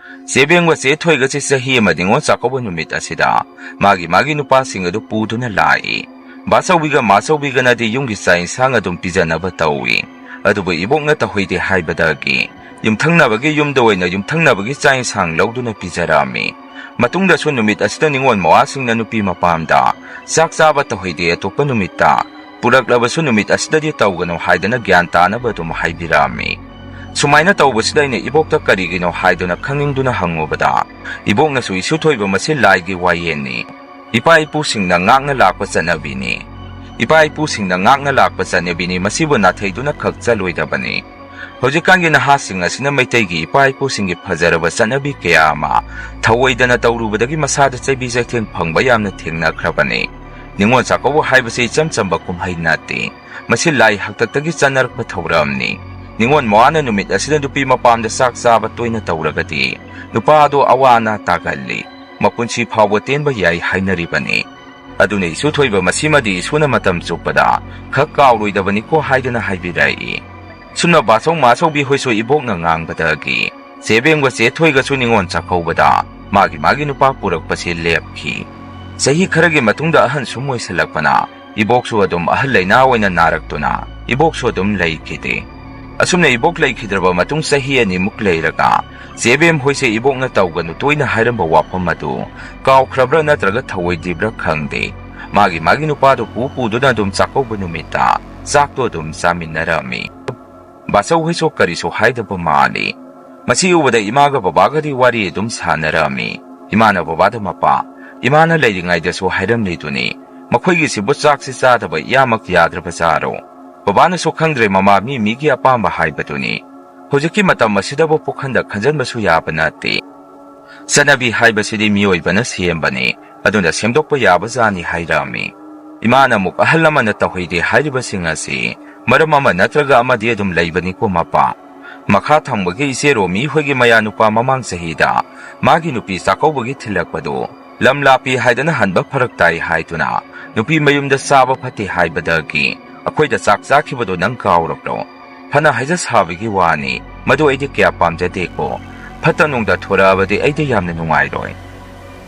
ꯆꯦꯕꯦꯝꯒ ꯆꯦꯊꯣꯏꯒꯁꯤ ꯆꯍꯤ ꯑꯃ ꯅꯤꯉꯣꯜ ꯆꯥꯛꯀꯧꯕ ꯅꯨꯃꯤꯠ ꯑꯁꯤꯗ ꯃꯥꯒꯤ ꯃꯥꯒꯤ ꯅꯨꯄꯥꯁꯤꯡ ꯑꯗꯨ ꯄꯨꯗꯨꯅ ꯂꯥꯛꯏ꯫ ꯕꯥꯆꯧꯕꯤꯒ ꯃꯥꯆꯧꯕꯤꯒꯅꯗꯤ ꯌꯨꯝꯒꯤ ꯆꯥꯛ ꯏꯟꯁꯥꯡ ꯑꯗꯨꯝ ꯄꯤꯖꯅꯕ ꯇꯧꯏ꯫ ꯑꯗꯨꯕꯨ ꯏꯕꯣꯛꯅ ꯇꯧꯍꯩꯗꯦ ꯍꯥꯏꯕꯗꯒꯤ ꯌꯨꯝꯊꯪꯅꯕꯒꯤ ꯌꯨꯝꯗ ꯑꯣꯏꯅ ꯌꯨꯝꯊꯪꯅꯕꯒꯤ ꯆꯥꯛ ꯏꯟꯁꯥꯡ ꯂꯧꯗꯨꯅ ꯄꯤꯖꯔꯛꯑꯝꯃꯤ꯫ ꯃꯇꯨꯡꯗꯁꯨ ꯅꯨꯃꯤꯠ ꯑꯁꯤꯗ ꯅꯤꯉꯣꯜ ꯃꯋꯥꯁꯤꯡꯅ ꯅꯨꯄꯤ ꯃꯄꯥꯝꯗ ꯆꯥꯛ ꯆꯥꯕ ꯇꯧꯍꯩꯗꯦ, ꯑꯇꯣꯞꯄ ꯅꯨꯃꯤꯠꯇ ꯄꯨꯔꯛꯂꯕꯁꯨ ꯅꯨꯃꯤꯠ ꯑꯁꯤꯗꯗꯤ ꯇꯧꯒꯅꯨ ꯍꯥꯏꯗꯅ ꯒ꯭ꯌꯥꯟ ꯇꯥꯅꯕ ꯑꯗꯨꯝ ꯍꯥꯏꯕꯤꯔꯛꯑꯝꯃꯤ꯫ ꯁꯨꯃꯥꯏꯅ ꯇꯧꯕꯁꯤꯗ ꯑꯩꯅ ꯏꯕꯣꯛꯇ ꯀꯔꯤꯒꯤꯅꯣ ꯍꯥꯏꯗꯨꯅ ꯈꯪꯅꯤꯡꯗꯨꯅ ꯍꯪꯉꯨꯕꯗ, ꯏꯕꯣꯛꯅꯁꯨ ꯏꯁꯨ ꯊꯣꯏꯕ ꯃꯁꯤ ꯂꯥꯏꯒꯤ ꯋꯥꯌꯦꯟꯅꯤ, ꯏꯄꯥ ꯏꯄꯨꯁꯤꯡꯅ ꯉꯥꯛꯅ ꯂꯥꯛꯄ ꯆꯠꯅꯕꯤꯅꯤ, ꯏꯄꯥ ꯏꯄꯨꯁꯤꯡꯅ ꯉꯥꯛꯅ ꯂꯥꯛꯄ ꯆꯠꯅꯕꯤꯅꯤ, ꯃꯁꯤꯕꯨ ꯅꯥꯊꯩꯗꯨꯅ ꯈꯛ ꯆꯠꯂꯣꯏꯗꯕꯅꯤ꯫ ꯍꯧꯖꯤꯛꯀꯥꯟꯒꯤ ꯅꯍꯥꯁꯤꯡ ꯑꯁꯤꯅ ꯃꯩꯇꯩꯒꯤ ꯏꯄꯥ ꯏꯄꯨꯁꯤꯡꯒꯤ ꯐꯖꯔꯕ ꯆꯠꯅꯕꯤ ꯀꯌꯥ ꯑꯃ ꯊꯧꯑꯣꯏꯗꯅ ꯇꯧꯔꯨꯕꯗꯒꯤ ꯃꯁꯥꯗ ꯆꯩꯕꯤ ꯆꯩꯊꯦꯡ ꯐꯪꯕ ꯌꯥꯝꯅ ꯊꯦꯡꯅꯈ꯭ꯔꯕꯅꯤ꯫ ꯅꯤꯉꯣꯜ ꯆꯥꯛꯀꯧꯕ ꯍꯥꯏꯕꯁꯤ ꯏꯆꯝ ꯆꯝꯕ ꯀꯨꯝꯍꯩ ꯅꯠꯇꯦ꯫ ꯃꯁꯤ ꯂꯥꯏ ꯍꯥꯛꯇꯛꯇꯒꯤ ꯆꯠꯅꯔꯛꯄ ꯊꯧꯔꯝꯅꯤ꯫ ꯅꯤꯉꯣꯜ ꯃꯋꯥꯅ ꯅꯨꯃꯤꯠ ꯑꯁꯤꯗ ꯅꯨꯄꯤ ꯃꯄꯥꯝꯗ ꯆꯥꯛ ꯆꯥꯕ ꯇꯣꯏꯅ ꯇꯧꯔꯒꯗꯤ ꯅꯨꯄꯥ ꯑꯗꯨ ꯑꯋꯥ ꯑꯅꯥ ꯇꯥꯒꯜꯂꯤ, ꯃꯄꯨꯟꯁꯤ ꯐꯥꯎꯕ ꯇꯦꯟꯕ ꯌꯥꯏ ꯍꯥꯏꯅꯔꯤꯕꯅꯤ꯫ ꯑꯗꯨꯅ ꯏꯁꯨ ꯊꯣꯏꯕ ꯃꯁꯤꯃꯗꯤ ꯏꯁꯨꯅ ꯃꯇꯝ ꯆꯨꯞꯄꯗ ꯈꯛ ꯀꯥꯎꯔꯣꯏꯗꯕꯅꯤꯀꯣ ꯍꯥꯏꯗꯨꯅ ꯍꯥꯏꯕꯤꯔꯛꯏ꯫ ꯁꯨꯝꯅ ꯕꯥꯆꯧ ꯃꯥꯆꯧꯕꯤ ꯍꯣꯏꯁꯨ ꯏꯕꯣꯛꯅ ꯉꯥꯡꯕꯗꯒꯤ ꯆꯦ ꯕꯦꯝꯒ ꯆꯦ ꯊꯣꯏꯒꯁꯨ ꯅꯤꯉꯣꯜ ꯆꯥꯛꯀꯧꯕꯗ ꯃꯥꯒꯤ ꯃꯥꯒꯤ ꯅꯨꯄꯥ ꯄꯨꯔꯛꯄꯁꯤ ꯂꯦꯞꯈꯤ꯫ ꯆꯍꯤ ꯈꯔꯒꯤ ꯃꯇꯨꯡꯗ ꯑꯍꯟ ꯁꯨꯝ ꯑꯣꯏꯁꯜꯂꯛꯄꯅ ꯏꯕꯣꯛꯁꯨ ꯑꯗꯨꯝ ꯑꯍꯜ ꯂꯩꯅꯥ ꯑꯣꯏꯅ ꯅꯥꯔꯛꯇꯨꯅ ꯏꯕꯣꯛꯁꯨ ꯑꯗꯨꯝ ꯂꯩꯈꯤꯗꯦ꯫ ꯑꯁꯨꯝꯅ ꯏꯕꯣꯛ ꯂꯩꯈꯤꯗ꯭ꯔꯕ ꯃꯇꯨꯡ ꯆꯍꯤ ꯑꯅꯤꯃꯨꯛ ꯂꯩꯔꯒ ꯆꯦ ꯕꯦꯝ ꯍꯣꯏꯁꯦ ꯏꯕꯣꯛꯅ ꯇꯧꯒꯅꯨ ꯇꯣꯏꯅ ꯍꯥꯏꯔꯝꯕ ꯋꯥꯐꯝ ꯑꯗꯨ ꯀꯥꯎꯈ꯭ꯔꯕ꯭ꯔꯥ ꯅꯠꯇ꯭ꯔꯒ ꯊꯧꯑꯣꯏꯗ꯭ꯔꯤꯕ꯭ꯔꯥ ꯈꯪꯗꯦ, ꯃꯥꯒꯤ ꯃꯥꯒꯤ ꯅꯨꯄꯥꯗꯨ ꯄꯨ ꯄꯨꯗꯨꯅ ꯑꯗꯨꯝ ꯆꯥꯛꯀꯧꯕ ꯅꯨꯃꯤꯠꯇ ꯆꯥꯛꯇꯣ ꯑꯗꯨꯝ ꯆꯥꯃꯤꯟꯅꯔꯝꯃꯤ꯫ ꯕꯥꯆꯧ ꯍꯣꯏꯁꯨ ꯀꯔꯤꯁꯨ ꯍꯥꯏꯗꯕ ꯃꯥꯜꯂꯤ꯫ ꯃꯁꯤ ꯎꯕꯗ ꯏꯃꯥꯒ ꯕꯕꯥꯒꯗꯤ ꯋꯥꯔꯤ ꯑꯗꯨꯝ ꯁꯥꯟꯅꯔꯝꯃꯤ꯫ ꯏꯃꯥꯅ ꯕꯕꯥꯗ, "ꯃꯄꯥ, ꯏꯃꯥꯅ ꯂꯩꯔꯤꯉꯩꯗꯁꯨ ꯍꯥꯏꯔꯝꯂꯤꯗꯨꯅꯤ, ꯃꯈꯣꯏꯒꯤꯁꯤꯕꯨ ꯆꯥꯛꯁꯤ ꯆꯥꯗꯕ ꯏꯌꯥꯃꯛ ꯌꯥꯗ꯭ꯔꯕ ꯖꯥꯔꯣ?" ꯕꯕꯥꯅꯁꯨ, "ꯈꯪꯗ꯭ꯔꯦ ꯃꯃꯥ, ꯃꯤ ꯃꯤꯒꯤ ꯑꯄꯥꯝꯕ ꯍꯥꯏꯕꯗꯨꯅꯤ꯫ ꯍꯧꯖꯤꯛꯀꯤ ꯃꯇꯝ ꯑꯁꯤꯗꯕꯨ ꯄꯨꯈꯟꯗ ꯈꯟꯖꯟꯕꯁꯨ ꯌꯥꯕ ꯅꯠꯇꯦ꯫ ꯆꯠꯅꯕꯤ ꯍꯥꯏꯕꯁꯤꯗꯤ ꯃꯤꯑꯣꯏꯕꯅ ꯁꯦꯝꯕꯅꯤ, ꯑꯗꯨꯅ ꯁꯦꯝꯗꯣꯛꯄ ꯌꯥꯕ ꯖꯥꯠꯅꯤ" ꯍꯥꯏꯔꯛꯑꯝꯃꯤ꯫ ꯏꯃꯥꯅ ꯑꯃꯨꯛ, "ꯑꯍꯜ ꯂꯃꯟꯅ ꯇꯧꯍꯩꯗꯦ ꯍꯥꯏꯔꯤꯕꯁꯤꯡ ꯑꯁꯤ ꯃꯔꯝ ꯑꯃ ꯅꯠꯇ꯭ꯔꯒ ꯑꯃꯗꯤ ꯑꯗꯨꯝ ꯂꯩꯕꯅꯤꯀꯣ ꯃꯄꯥ꯫ ꯃꯈꯥ ꯊꯪꯕꯒꯤ ꯏꯆꯦ ꯔꯣꯃꯤ ꯍꯣꯏꯒꯤ ꯃꯌꯥꯅꯨꯄꯥ ꯃꯃꯥꯡ ꯆꯍꯤꯗ ꯃꯥꯒꯤ ꯅꯨꯄꯤ ꯆꯥꯛꯀꯧꯕꯒꯤ ꯊꯤꯜꯂꯛꯄꯗꯨ ꯂꯝ ꯂꯥꯞꯄꯤ ꯍꯥꯏꯗꯅ ꯍꯟꯕ ꯐꯔꯛ ꯇꯥꯏ ꯍꯥꯏꯗꯨꯅ ꯅꯨꯄꯤ ꯃꯌꯨꯝꯗ ꯆꯥꯕ ꯐꯠꯇꯦ ꯍꯥꯏꯕꯗꯒꯤ ꯑꯩꯈꯣꯏꯗ ꯆꯥꯛ ꯆꯥꯈꯤꯕꯗꯣ ꯅꯪ ꯀꯥꯎꯔꯕ꯭ꯔꯣ? ꯐꯅ ꯍꯥꯏꯖ ꯁꯥꯕꯒꯤ ꯋꯥꯅꯤ, ꯃꯗꯨ ꯑꯩꯗꯤ ꯀꯌꯥ ꯄꯥꯝꯖꯗꯦꯀꯣ꯫ ꯐꯠꯇ ꯅꯨꯡꯗ ꯊꯣꯔꯛꯑꯕꯗꯤ ꯑꯩꯗꯤ ꯌꯥꯝꯅ ꯅꯨꯡꯉꯥꯏꯔꯣꯏ"꯫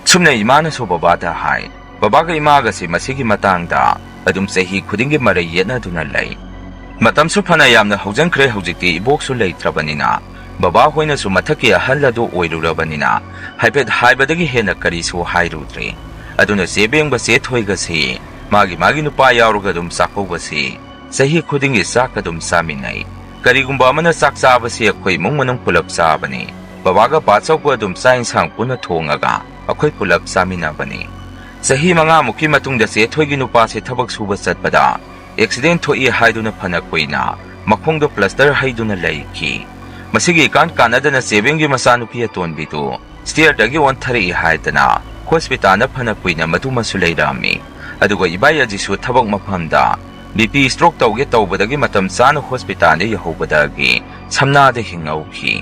ꯁꯨꯝꯅ ꯏꯃꯥꯅꯁꯨ ꯕꯕꯥꯗ ꯍꯥꯏ꯫ ꯕꯕꯥꯒ ꯏꯃꯥꯒꯁꯦ ꯃꯁꯤꯒꯤ ꯃꯇꯥꯡꯗ ꯑꯗꯨꯝ ꯆꯍꯤ ꯈꯨꯗꯤꯡꯒꯤ ꯃꯔꯩ ꯌꯦꯠꯅꯗꯨꯅ ꯂꯩ꯫ ꯃꯇꯝꯁꯨ ꯐꯅ ꯌꯥꯝꯅ ꯍꯧꯖꯤꯟꯈ꯭ꯔꯦ, ꯍꯧꯖꯤꯛꯇꯤ ꯏꯕꯣꯛꯁꯨ ꯂꯩꯇ꯭ꯔꯕꯅꯤꯅ, ꯕꯕꯥ ꯍꯣꯏꯅꯁꯨ ꯃꯊꯛꯀꯤ ꯑꯍꯜ ꯑꯗꯨ ꯑꯣꯏꯔꯨꯔꯕꯅꯤꯅ, ꯍꯥꯏꯐꯦꯠ ꯍꯥꯏꯕꯗꯒꯤ ꯍꯦꯟꯅ ꯀꯔꯤꯁꯨ ꯍꯥꯏꯔꯨꯗ꯭ꯔꯦ꯫ ꯑꯗꯨꯅ ꯆꯦ ꯕꯦꯝꯒ ꯆꯦ ꯊꯣꯏꯒꯁꯤ ꯃꯥꯒꯤ ꯃꯥꯒꯤ ꯅꯨꯄꯥ ꯌꯥꯎꯔꯒ ꯑꯗꯨꯝ ꯆꯥꯛꯀꯧꯕꯁꯤ ꯆꯍꯤ ꯈꯨꯗꯤꯡꯒꯤ ꯆꯥꯛ ꯑꯗꯨꯝ ꯆꯥꯃꯤꯟꯅꯩ꯫ ꯀꯔꯤꯒꯨꯝꯕ ꯑꯃꯅ ꯆꯥꯛ ꯆꯥꯕꯁꯤ ꯑꯩꯈꯣꯏ ꯏꯃꯨꯡ ꯃꯅꯨꯡ ꯄꯨꯂꯞ ꯆꯥꯕꯅꯤ꯫ ꯕꯕꯥꯒ ꯕꯥꯆꯧꯒ ꯑꯗꯨꯝ ꯆꯥꯛ ꯏꯟꯁꯥꯡ ꯄꯨꯟꯅ ꯊꯣꯡꯉꯒ ꯑꯩꯈꯣꯏ ꯄꯨꯂꯞ ꯆꯥꯃꯤꯟꯅꯕꯅꯤ꯫ ꯆꯍꯤ ꯃꯉꯥꯃꯨꯛꯀꯤ ꯃꯇꯨꯡꯗ ꯆꯦꯊꯣꯏꯒꯤ ꯅꯨꯄꯥꯁꯤ ꯊꯕꯛ ꯁꯨꯕ ꯆꯠꯄꯗ ꯑꯦꯛꯁꯤꯗꯦꯟ ꯊꯣꯛꯏ ꯍꯥꯏꯗꯨꯅ ꯐꯅ ꯀꯨꯏꯅ ꯃꯈꯣꯡꯗꯣ ꯄ꯭ꯂꯁꯇꯔ ꯍꯩꯗꯨꯅ ꯂꯩꯈꯤ꯫ ꯃꯁꯤꯒꯤ ꯏꯀꯥꯟ ꯀꯥꯟꯅꯗꯅ ꯆꯦꯕꯦꯡꯒꯤ ꯃꯆꯥꯅꯨꯄꯤ ꯑꯇꯣꯟꯕꯤꯗꯨ ꯁ꯭ꯇꯦꯌꯔꯗꯒꯤ ꯑꯣꯟꯊꯔꯛꯏ ꯍꯥꯏꯗꯅ ꯍꯣꯁꯄꯤꯇꯥꯜꯗ ꯐꯅ ꯀꯨꯏꯅ ꯃꯗꯨꯃꯁꯨ ꯂꯩꯔꯝꯃꯤ꯫ ꯑꯗꯨꯒ ꯏꯕꯥꯏ ꯑꯖꯤꯁꯨ ꯊꯕꯛ ꯃꯐꯝꯗ ꯕꯤ ꯄꯤ ꯁ꯭ꯇ꯭ꯔꯣꯛ ꯇꯧꯒꯦ ꯇꯧꯕꯗꯒꯤ ꯃꯇꯝ ꯆꯥꯅ ꯍꯣꯁꯄꯤꯇꯥꯜꯗ ꯌꯧꯍꯧꯕꯗꯒꯤ ꯁꯝꯅꯥꯗ ꯍꯤꯡꯍꯧꯈꯤ꯫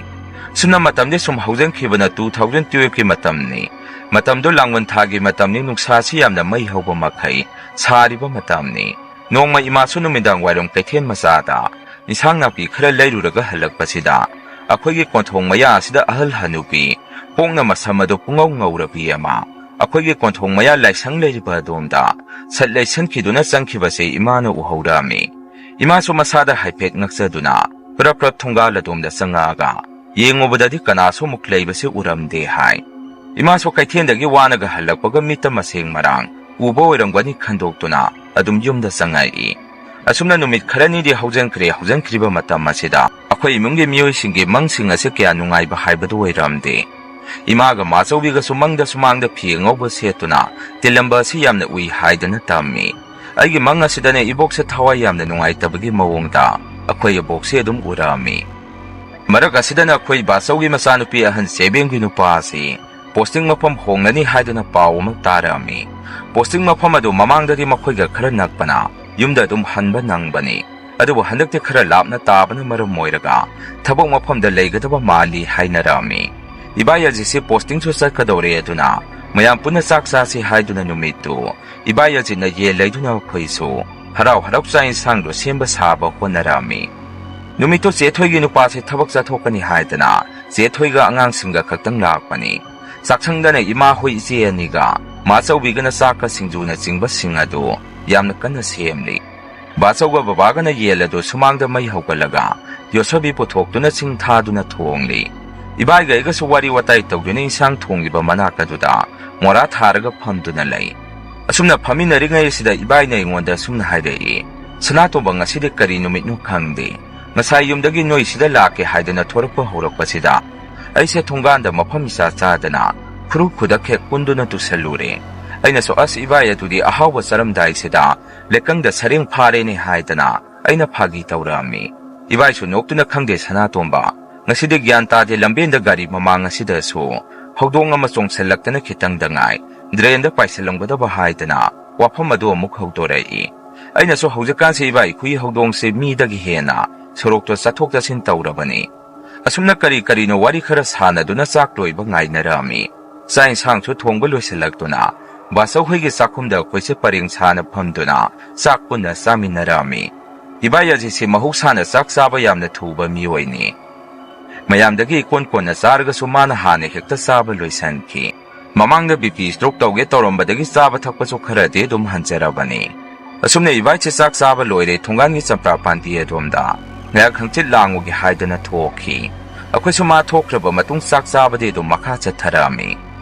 ꯁꯨꯝꯅ ꯃꯇꯝꯗꯤ ꯁꯨꯝ ꯍꯧꯖꯤꯟꯈꯤꯕꯅ two thousand twelve ꯀꯤ ꯃꯇꯝꯅꯤ꯫ ꯃꯇꯝꯗꯨ ꯂꯥꯡꯕꯟ ꯊꯥꯒꯤ ꯃꯇꯝꯅꯤ, ꯅꯨꯡꯁꯥꯁꯤ ꯌꯥꯝꯅ ꯃꯩ ꯍꯧꯕ ꯃꯈꯩ ꯁꯥꯔꯤꯕ ꯃꯇꯝꯅꯤ꯫ ꯅꯣꯡꯃ ꯏꯃꯥꯁꯨ ꯅꯨꯃꯤꯗꯥꯡ ꯋꯥꯏꯔꯝ ꯀꯩꯊꯦꯜ ꯃꯆꯥꯗ ꯏꯟꯁꯥꯡ ꯅꯥꯄꯤ ꯈꯔ ꯂꯩꯔꯨꯔꯒ ꯍꯜꯂꯛꯄꯁꯤꯗ ꯑꯩꯈꯣꯏꯒꯤ ꯀꯣꯟꯊꯣꯡ ꯃꯌꯥ ꯑꯁꯤꯗ ꯑꯍꯜ ꯍꯅꯨꯕꯤ ꯄꯣꯛꯅ ꯃꯁꯝ ꯑꯗꯨ ꯄꯨꯡꯉꯧ ꯉꯧꯔꯕꯤ ꯑꯃ ꯑꯩꯈꯣꯏꯒꯤ ꯀꯣꯟꯊꯣꯡ ꯃꯌꯥ ꯂꯥꯏꯁꯪ ꯂꯩꯔꯤꯕ ꯑꯗꯣꯝꯗ ꯁꯠ ꯂꯩꯁꯟꯈꯤꯗꯨꯅ ꯆꯪꯈꯤꯕꯁꯦ ꯏꯃꯥꯅ ꯎꯍꯧꯔꯝꯃꯤ꯫ ꯏꯃꯥꯁꯨ ꯃꯁꯥꯗ ꯍꯥꯏꯐꯦꯠ ꯉꯛꯆꯗꯨꯅ ꯄ꯭ꯔꯞ ꯄ꯭ꯔꯞ ꯊꯣꯡꯒꯥꯜ ꯑꯗꯣꯝꯗ ꯆꯪꯉꯛꯑꯒ ꯌꯦꯡꯉꯨꯕꯗꯗꯤ ꯀꯅꯥꯁꯨ ꯑꯃꯨꯛ ꯂꯩꯕꯁꯤ ꯎꯔꯝꯗꯦ ꯍꯥꯏ꯫ ꯏꯃꯥꯁꯨ ꯀꯩꯊꯦꯜꯗꯒꯤ ꯋꯥꯅꯒ ꯍꯜꯂꯛꯄꯒ ꯃꯤꯠꯇ ꯃꯁꯦꯡ ꯃꯔꯥꯡ ꯎꯕ ꯑꯣꯏꯔꯝꯒꯅꯤ ꯈꯟꯗꯣꯛꯇꯨꯅ ꯑꯗꯨꯝ ꯌꯨꯝꯗ ꯆꯪꯉꯛꯏ꯫ ꯑꯁꯨꯝꯅ ꯅꯨꯃꯤꯠ ꯈꯔꯅꯤꯗꯤ ꯍꯧꯖꯤꯟꯈ꯭ꯔꯦ꯫ ꯍꯧꯖꯤꯟꯈ꯭ꯔꯤꯕ ꯃꯇꯝ ꯑꯁꯤꯗ ꯑꯩꯈꯣꯏ ꯏꯃꯨꯡꯒꯤ ꯃꯤꯑꯣꯏꯁꯤꯡꯒꯤ ꯃꯪꯁꯤꯡ ꯑꯁꯤ ꯀꯌꯥ ꯅꯨꯡꯉꯥꯏꯕ ꯍꯥꯏꯕꯗꯨ ꯑꯣꯏꯔꯝꯗꯦ꯫ ꯏꯃꯥꯒ ꯃꯥꯆꯧꯕꯤꯒꯁꯨ ꯃꯪꯗ ꯁꯨꯃꯥꯡꯗ ꯐꯤ ꯑꯉꯧꯕ ꯁꯦꯠꯇꯨꯅ ꯇꯤꯜꯂꯝꯕ ꯑꯁꯤ ꯌꯥꯝꯅ ꯎꯏ ꯍꯥꯏꯗꯅ ꯇꯝꯃꯤ꯫ ꯑꯩꯒꯤ ꯃꯪ ꯑꯁꯤꯗꯅ ꯏꯕꯣꯛꯁꯦ ꯊꯋꯥꯏ ꯌꯥꯝꯅ ꯅꯨꯡꯉꯥꯏꯇꯕꯒꯤ ꯃꯑꯣꯡꯗ ꯑꯩꯈꯣꯏ ꯏꯕꯣꯛꯁꯦ ꯑꯗꯨꯝ ꯎꯔꯛꯑꯝꯃꯤ꯫ ꯃꯔꯛ ꯑꯁꯤꯗꯅ ꯑꯩꯈꯣꯏ ꯕꯥꯆꯧꯒꯤ ꯃꯆꯥꯅꯨꯄꯤ ꯑꯍꯟ ꯆꯦꯕꯦꯡꯒꯤ ꯅꯨꯄꯥ ꯑꯁꯤ ꯄꯣꯁꯇꯤꯡ ꯃꯐꯝ ꯍꯣꯡꯂꯅꯤ ꯍꯥꯏꯗꯨꯅ ꯄꯥꯎ ꯑꯃ ꯇꯥꯔꯛꯑꯝꯃꯤ꯫ ꯄꯣꯁꯇꯤꯡ ꯃꯐꯝ ꯑꯗꯨ ꯃꯃꯥꯡꯗꯗꯤ ꯃꯈꯣꯏꯒ ꯈꯔ ꯅꯛꯄꯅ ꯌꯨꯝꯗ ꯑꯗꯨꯝ ꯍꯟꯕ ꯅꯪꯕꯅꯤ꯫ ꯑꯗꯨꯕꯨ ꯍꯟꯗꯛꯇꯤ ꯈꯔ ꯂꯥꯞꯅ ꯇꯥꯕꯅ ꯃꯔꯝ ꯑꯣꯏꯔꯒ ꯊꯕꯛ ꯃꯐꯝꯗ ꯂꯩꯒꯗꯕ ꯃꯥꯜꯂꯤ ꯍꯥꯏꯅꯔꯛꯑꯝꯃꯤ꯫ ꯏꯕꯥꯏ ꯑꯖꯤꯠꯁꯤ ꯄꯣꯁꯇꯤꯡꯁꯨ ꯆꯠꯀꯗꯧꯔꯦ, ꯑꯗꯨꯅ ꯃꯌꯥꯝ ꯄꯨꯟꯅ ꯆꯥꯛ ꯆꯥꯁꯤ ꯍꯥꯏꯗꯨꯅ ꯅꯨꯃꯤꯠꯇꯨ ꯏꯕꯥꯏ ꯑꯖꯤꯠꯅ ꯌꯦꯟ ꯂꯩꯗꯨꯅ ꯑꯩꯈꯣꯏꯁꯨ ꯍꯔꯥꯎ ꯍꯔꯥꯎ ꯆꯥꯛ ꯏꯟꯁꯥꯡꯗꯣ ꯁꯦꯝꯕ ꯁꯥꯕ ꯍꯣꯠꯅꯔꯛꯑꯝꯃꯤ꯫ ꯅꯨꯃꯤꯠꯇꯨ ꯆꯦꯊꯣꯏꯒꯤ ꯅꯨꯄꯥꯁꯦ ꯊꯕꯛ ꯆꯠꯊꯣꯛꯀꯅꯤ ꯍꯥꯏꯗꯅ ꯆꯦꯊꯣꯏꯒ ꯑꯉꯥꯡꯁꯤꯡꯒ ꯈꯛꯇꯪ ꯂꯥꯛꯄꯅꯤ꯫ ꯆꯥꯛꯁꯪꯗꯅ ꯏꯃꯥ ꯍꯣꯏ ꯏꯆꯦ ꯑꯅꯤꯒ ꯃꯥꯆꯧꯕꯤꯒꯅ ꯆꯥꯛꯀ ꯁꯤꯡꯖꯨꯅꯆꯤꯡꯕꯁꯤꯡ ꯑꯗꯨ ꯌꯥꯝꯅ ꯀꯟꯅ ꯁꯦꯝꯂꯤ꯫ ꯕꯥꯆꯧꯒ ꯕꯕꯥꯒꯅ ꯌꯦꯟ ꯑꯗꯨ ꯁꯨꯃꯥꯡꯗ ꯃꯩ ꯍꯧꯒꯠꯂꯒ ꯌꯣꯠꯁꯕꯤ ꯄꯨꯊꯣꯛꯇꯨꯅ ꯆꯤꯡ ꯊꯥꯗꯨꯅ ꯊꯣꯡꯂꯤ꯫ ꯏꯕꯥꯏꯒ ꯑꯩꯒꯁꯨ ꯋꯥꯔꯤ ꯋꯥꯇꯥꯏ ꯇꯧꯗꯨꯅ ꯏꯟꯁꯥꯡ ꯊꯣꯡꯂꯤꯕ ꯃꯅꯥꯛ ꯑꯗꯨꯗ ꯃꯣꯔꯥ ꯊꯥꯔꯒ ꯐꯝꯗꯨꯅ ꯂꯩ꯫ ꯑꯁꯨꯝꯅ ꯐꯝꯃꯤꯟꯅꯔꯤꯉꯩ ꯑꯁꯤꯗ ꯏꯕꯥꯏꯅ ꯑꯩꯉꯣꯟꯗ ꯑꯁꯨꯝꯅ ꯍꯥꯏꯔꯛꯏ, "ꯁꯅꯥꯇꯣꯝꯕ, ꯉꯁꯤꯗꯤ ꯀꯔꯤ ꯅꯨꯃꯤꯠꯅꯣ ꯈꯪꯗꯦ, ꯉꯁꯥꯏ ꯌꯨꯝꯗꯒꯤ ꯅꯣꯏ ꯁꯤꯗ ꯂꯥꯛꯀꯦ ꯍꯥꯏꯗꯅ ꯊꯣꯔꯛꯄ ꯍꯧꯔꯛꯄꯁꯤꯗ ꯑꯩꯁꯦ ꯊꯣꯡꯒꯥꯟꯗ ꯃꯐꯝ ꯏꯆꯥ ꯆꯥꯗꯅ ꯈꯨꯔꯨ ꯈꯨꯗꯛ ꯍꯦꯛ ꯀꯨꯟꯗꯨꯅ ꯇꯨꯁꯜꯂꯨꯔꯦ꯫ ꯑꯩꯅꯁꯨ, "ꯑꯁ ꯏꯕꯥꯏ, ꯑꯗꯨꯗꯤ ꯑꯍꯥꯎꯕ ꯆꯥꯔꯝꯗꯥꯏꯁꯤꯗ ꯂꯩꯀꯪꯗ ꯁꯔꯦꯡ ꯐꯥꯔꯦꯅꯦ" ꯍꯥꯏꯗꯅ ꯑꯩꯅ ꯐꯥꯒꯤ ꯇꯧꯔꯛꯑꯝꯃꯤ꯫ ꯏꯕꯥꯏꯁꯨ ꯅꯣꯛꯇꯨꯅ, "ꯈꯪꯗꯦ ꯁꯅꯥꯇꯣꯝꯕ, ꯉꯁꯤꯗꯤ ꯒ꯭ꯌꯥꯟ ꯇꯥꯗꯦ, ꯂꯝꯕꯦꯟꯗ ꯒꯥꯔꯤ ꯃꯃꯥꯡ ꯑꯁꯤꯗꯁꯨ ꯍꯧꯗꯣꯡ ꯑꯃ ꯆꯣꯡꯁꯤꯜꯂꯛꯇꯅ ꯈꯤꯇꯪꯗ ꯉꯥꯏ ꯗ꯭ꯔꯦꯟꯗ ꯄꯥꯏꯁꯤꯜꯂꯝꯒꯗꯕ" ꯍꯥꯏꯗꯅ ꯋꯥꯐꯝ ꯑꯗꯨ ꯑꯃꯨꯛ ꯍꯧꯗꯣꯔꯛꯏ꯫ ꯑꯩꯅꯁꯨ, "ꯍꯧꯖꯤꯛꯀꯥꯟꯁꯤ ꯏꯕꯥꯏ, ꯈꯨꯏ ꯍꯧꯗꯣꯡꯁꯦ ꯃꯤꯗꯒꯤ ꯍꯦꯟꯅ ꯁꯣꯔꯣꯛꯇ ꯆꯠꯊꯣꯛ ꯆꯠꯁꯤꯟ ꯇꯧꯔꯕꯅꯤ"꯫ ꯑꯁꯨꯝꯅ ꯀꯔꯤ ꯀꯔꯤꯅꯣ ꯋꯥꯔꯤ ꯈꯔ ꯁꯥꯟꯅꯗꯨꯅ ꯆꯥꯛ ꯂꯣꯏꯕ ꯉꯥꯏꯅꯔꯛꯑꯝꯃꯤ꯫ ꯆꯥꯛ ꯏꯟꯁꯥꯡꯁꯨ ꯊꯣꯡꯕ ꯂꯣꯏꯁꯤꯜꯂꯛꯇꯨꯅ ꯕꯥꯆꯧ ꯍꯣꯏꯒꯤ ꯆꯥꯛꯈꯨꯝꯗ ꯑꯩꯈꯣꯏꯁꯦ ꯄꯔꯦꯡ ꯁꯥꯅ ꯐꯝꯗꯨꯅ ꯆꯥꯛ ꯄꯨꯟꯅ ꯆꯥꯃꯤꯟꯅꯔꯛꯑꯝꯃꯤ꯫ ꯏꯕꯥꯏ ꯑꯖꯤꯠꯁꯤ ꯃꯍꯧꯁꯥꯅ ꯆꯥꯛ ꯆꯥꯕ ꯌꯥꯝꯅ ꯊꯨꯕ ꯃꯤꯑꯣꯏꯅꯤ꯫ ꯃꯌꯥꯝꯗꯒꯤ ꯏꯀꯣꯟ ꯀꯣꯟꯅ ꯆꯥꯔꯒꯁꯨ ꯃꯥꯅ ꯍꯥꯟꯅ ꯍꯦꯛꯇ ꯆꯥꯕ ꯂꯣꯏꯁꯤꯟꯈꯤ꯫ ꯃꯃꯥꯡꯗ ꯕꯤ ꯄꯤ ꯁ꯭ꯇ꯭ꯔꯣꯛ ꯇꯧꯒꯦ ꯇꯧꯔꯝꯕꯗꯒꯤ ꯆꯥꯕ ꯊꯛꯄꯁꯨ ꯈꯔꯗꯤ ꯑꯗꯨꯝ ꯍꯟꯖꯔꯕꯅꯤ꯫ ꯑꯁꯨꯝꯅ ꯏꯕꯥꯏꯁꯦ ꯆꯥꯛ ꯆꯥꯕ ꯂꯣꯏꯔꯦ, ꯊꯣꯡꯒꯥꯟꯒꯤ ꯆꯝꯄ꯭ꯔꯥ ꯄꯥꯟꯗꯤ ꯑꯗꯣꯝꯗ ꯉꯥꯏꯍꯥꯛ ꯍꯪꯆꯤꯠ ꯂꯥꯡꯉꯨꯒꯦ ꯍꯥꯏꯗꯅ ꯊꯣꯛꯈꯤ꯫ ꯑꯩꯈꯣꯏꯁꯨ ꯃꯥ ꯊꯣꯛꯈ꯭ꯔꯕ ꯃꯇꯨꯡ ꯆꯥꯛ ꯆꯥꯕꯗꯤ ꯑꯗꯨꯝ ꯃꯈꯥ ꯆꯠꯊꯔꯛꯑꯝꯃꯤ꯫